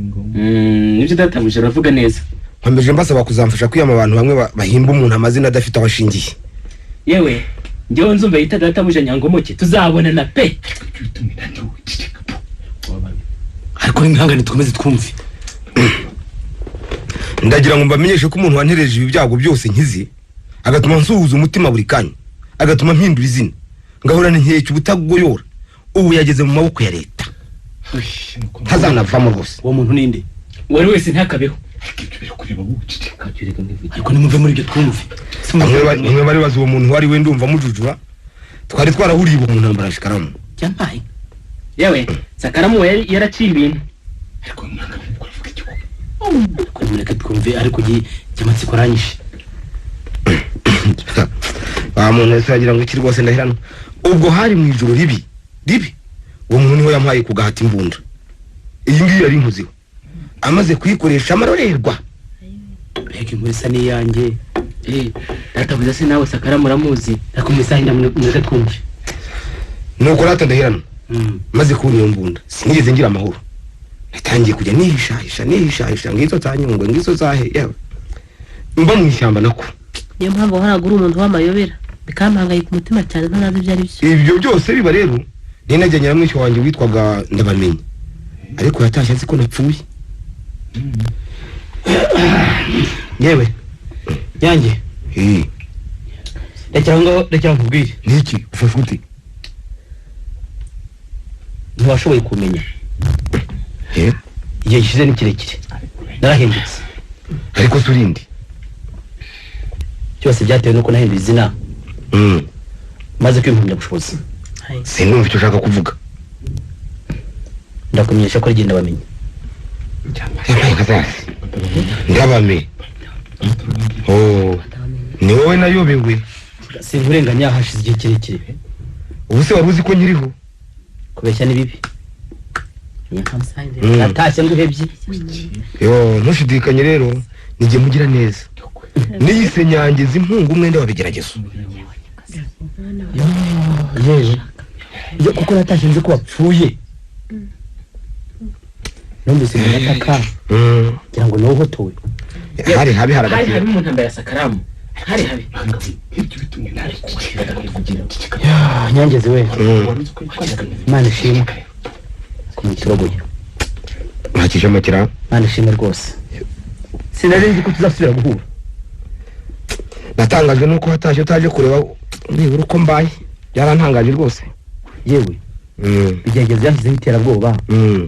Nibyo databuja, uravuga neza.
Nkomeje mbasaba kuzamfasha kwiyama abantu bamwe bahimba umuntu amazina adafite aho ashingiye.
Yewe, njyewe nzumva yita databuja Nyangomoke, tuzabonana pe.
Ariko nimwihangane dukomeze twumve.
Ndagira ngo mbamenyeshe ko umuntu wantereje ibi byago byose nkizi, agatuma nsuhuza umutima buri kanya, agatuma mpindura izina, ngahorana inkeke ubutagoyora, ubu yageze mu maboko ya leta, ntazanavamo rwose.
Uwo muntu ninde?
Uwari wese ntakabeho.
Ariko nimwumve muri ibyo twumve.
Bamwe bari bazi uwo muntu wari we, ndumva mujujura. Twari twarahuriye ubu mu ntambara ya Shikaramu.
Yampaye.
Yewe, Sakaramu yari yaraciye ibintu.
Ariko nimureke twumve, ariko amatsiko aranyishe.
Wa muntu wese yagira ngo iki rwose, ndahirano. Ubwo hari mu ijoro ribi ribi, uwo muntu niwe yampaye ku gahata imbunda iyi ngiyi yari inkuziho, amaze kuyikoresha amarorerwa.
Mbega inkuru isa n'iyanjye.
Databuja se nawe Sakaramu uramuzi?
Ariko mwisahinda mureke twumve.
Nuko rata ndahirano, maze kubona iyo mbunda sinigeze ngira amahoro. Natangiye kujya nihishahisha nihishahisha, ngizo za Nyungwe, ngizo za he, yewe mba mu ishyamba nako.
Niyo mpamvu wahoraga uri umuntu w'amayobera, bikampangayika umutima cyane ntanazi ibyo ari byo.
Ibyo byose biba rero, ninajya nyiramwishywa wanjye witwaga Ndabamenye, ariko yatashye azi ko napfuye.
Yewe nyange, rekera ngo, rekera nkubwire.
Niki ufashwe ute?
Ntiwashoboye kumenya, igihe gishize ni kirekire, narahindutse.
Ariko se urinde?
Byose byatewe nuko nahinduye izina maze kwimpa impamyabushobozi.
Sinumva icyo ushaka kuvuga.
Ndakumenyesha ko rigenda bamenya.
Yampaye nka zasi ndabame. Oh, ni wowe nayobewe.
Sinkurenganya, hashize igihe kirekire.
Ubu se wari uzi ko nkiriho?
Kubeshya ni bibi. Natashye nguhebye.
Yo, ntushidikanye rero, nijye mugira neza niyise Nyangezi impunga umwenda wabigeragezo.
Yewe, iyo kuko natashye nzi ko wapfuye, numvise umuntu ataka ngira ngo ni wowe uhotowe.
Hari habi.
Hari
haragati.
Habi mu ntambara ya Sakaramu, hari habi.
Ya, Nyangezi we, Imana ishimwe ku mukirogoye.
Ntakije amakira.
Imana ishimwe rwose, sinari nzi ko tuzasubira guhura.
Natangajwe nuko watashye utaje kureba nibura uko mbaye, byarantangaje rwose.
Yewe, ibigeragezo byashyizeho iterabwoba,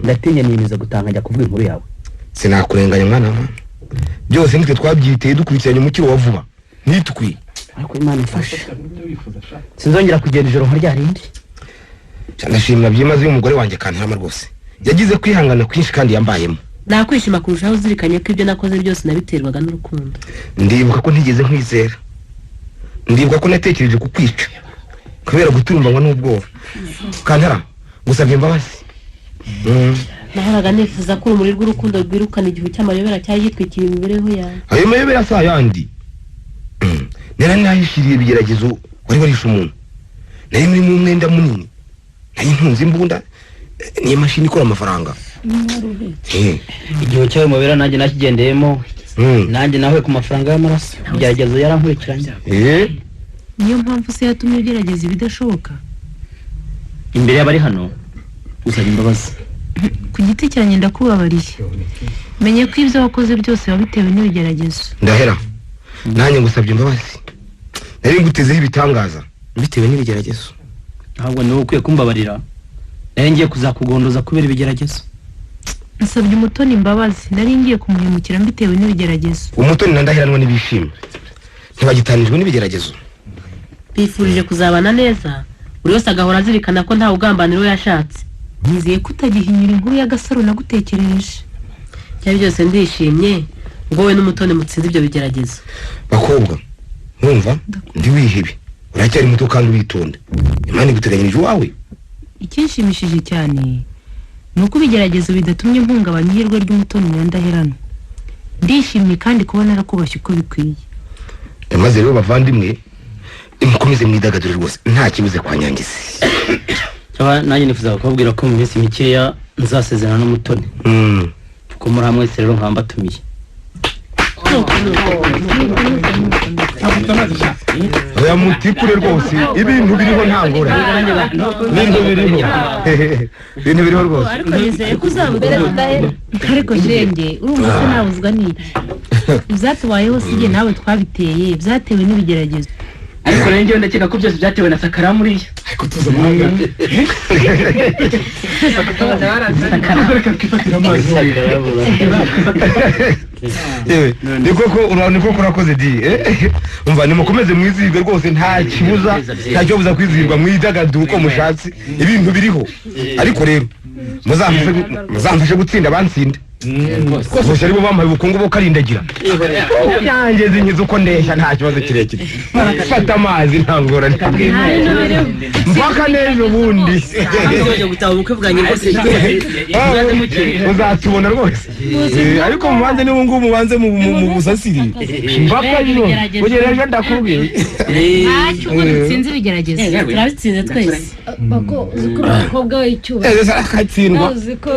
ndatinya, niyemeza gutaha njya kuvuga inkuru yawe.
Sinakurenganya mwana wa mama, byose nitwe twabyiteye dukurikiranye umukiro wa vuba nitwe.
Ariko Imana imfashe, sinzongera kugenda ijoro nka rya rindi.
Ndashimira byimazeyo umugore wanjye Kantarama rwose, yagize kwihangana kwinshi kandi yambayemo.
Nakwishima kurushaho uzirikanye ko ibyo nakoze byose nabiterwaga n'urukundo.
Ndibuka ko ntigeze nkwizera, ndibuka ko natekereje kukwica kubera guturumbanywa n'ubwoba. Kantara, gusabye imbabazi.
Nahoraga nifuza ko urumuri rw'urukundo rwirukana igihu cy'amayobera cyari gitwikiriye imibereho yawe.
Ayo mayobera si ayandi. Nari nahishiriye ibigeragezo wari warishe umuntu. Nari muri mu mwenda munini. Nari ntunze imbunda niyo mashini ikora amafaranga.
Igihe cyawe mubera nanjye nakigendeyemo. Nanjye nahuye ku mafaranga y'amaraso. Ibigeragezo yarankurikiranye.
Niyo mpamvu se yatumye ugerageza ibidashoboka.
Imbere y'abari hano usaba imbabazi.
Ku giti cyanjye ndakubabariye. Menye ko ibyo wakoze byose wabitewe n'ibigeragezo.
Ndahera. Nanjye ngusabye imbabazi. Nari ngutezeho ibitangaza bitewe n'ibigeragezo.
Ahubwo niwe ukwiye kumbabarira. Nari ngiye kuzakugondoza kubera ibigeragezo.
Nsabye Umutoni imbabazi. Nari ngiye kumuhemukira mbitewe n'ibigeragezo.
Umutoni na Ndaheranwa n'ibishimye. Ntibagitanijwe n'ibigeragezo.
Bifurije kuzabana neza, buri wese agahora azirikana ko ntawe ugambanira uwo yashatse.
Nizeye ko utagihinyura inkuru y'Agasaro nagutekereje.
Cyari byose ndishimye ngo wowe n'Umutoni mutsinze ibyo bigeragezo.
Bakobwa, mwumva ndi wihebe. Uracyari muto kandi uritonda. Imana iguteganyirije uwawe.
Ikinshimishije cyane ni uko ibigeragezo bidatumye mpungabanya ihirwe ry'Umutoni na Ndaheranwa. Ndishimye kandi kuba narakubashye uko bikwiye.
Maze rero bavandimwe, mukomeze mwidagadure rwose nta kibuze kwa Nyangezi.
Cyaba nanjye nifuzaga kubabwira ko mu minsi mikeya nzasezerana n'Umutoni. Kuko muri hamwe rero nkaba mbatumiye.
Oya mutikure rwose ibintu biriho nta ngorane. Ibintu biriho. Ibintu biriho rwose.
Ariko nizeye ko uzabugera. Ariko shenge urumva se nabuzwa n'iki? Ibyatubayeho si jye nawe twabiteye, byatewe n'ibigeragezo.
Ariko rero njyewe ndakeka ko byose byatewe na Sakara muriya.
Ariko tuza amahanga. Reka twifatire amazi.
Yewe ni koko urakoze di. Umva nimukomeze mwizihirwe rwose nta kibuza, nta kibuza kwizihirwa, mwidagadure uko mushatse, ibintu biriho. Ariko rero muzamfashe gutsinda bantsinde. Gusa aribo bampaye ubukungu bo karindagira. Nyangezi nkiza uko ndeshya nta kibazo kirekire. Fata amazi nta ngorane. Mpaka n'ejo bundi. Uzatubona rwose. Ariko mubanze n'ubu ngubu mubanze mu busasiri. Mpaka ejo. Kugera ejo ndakubwiye.
Ntacyo ubwo dutsinze ibigeragezo.
Turabitsinze twese.
Bako uzi ko umukobwa w'icyubahiro.
Akatsindwa.
Uzi ko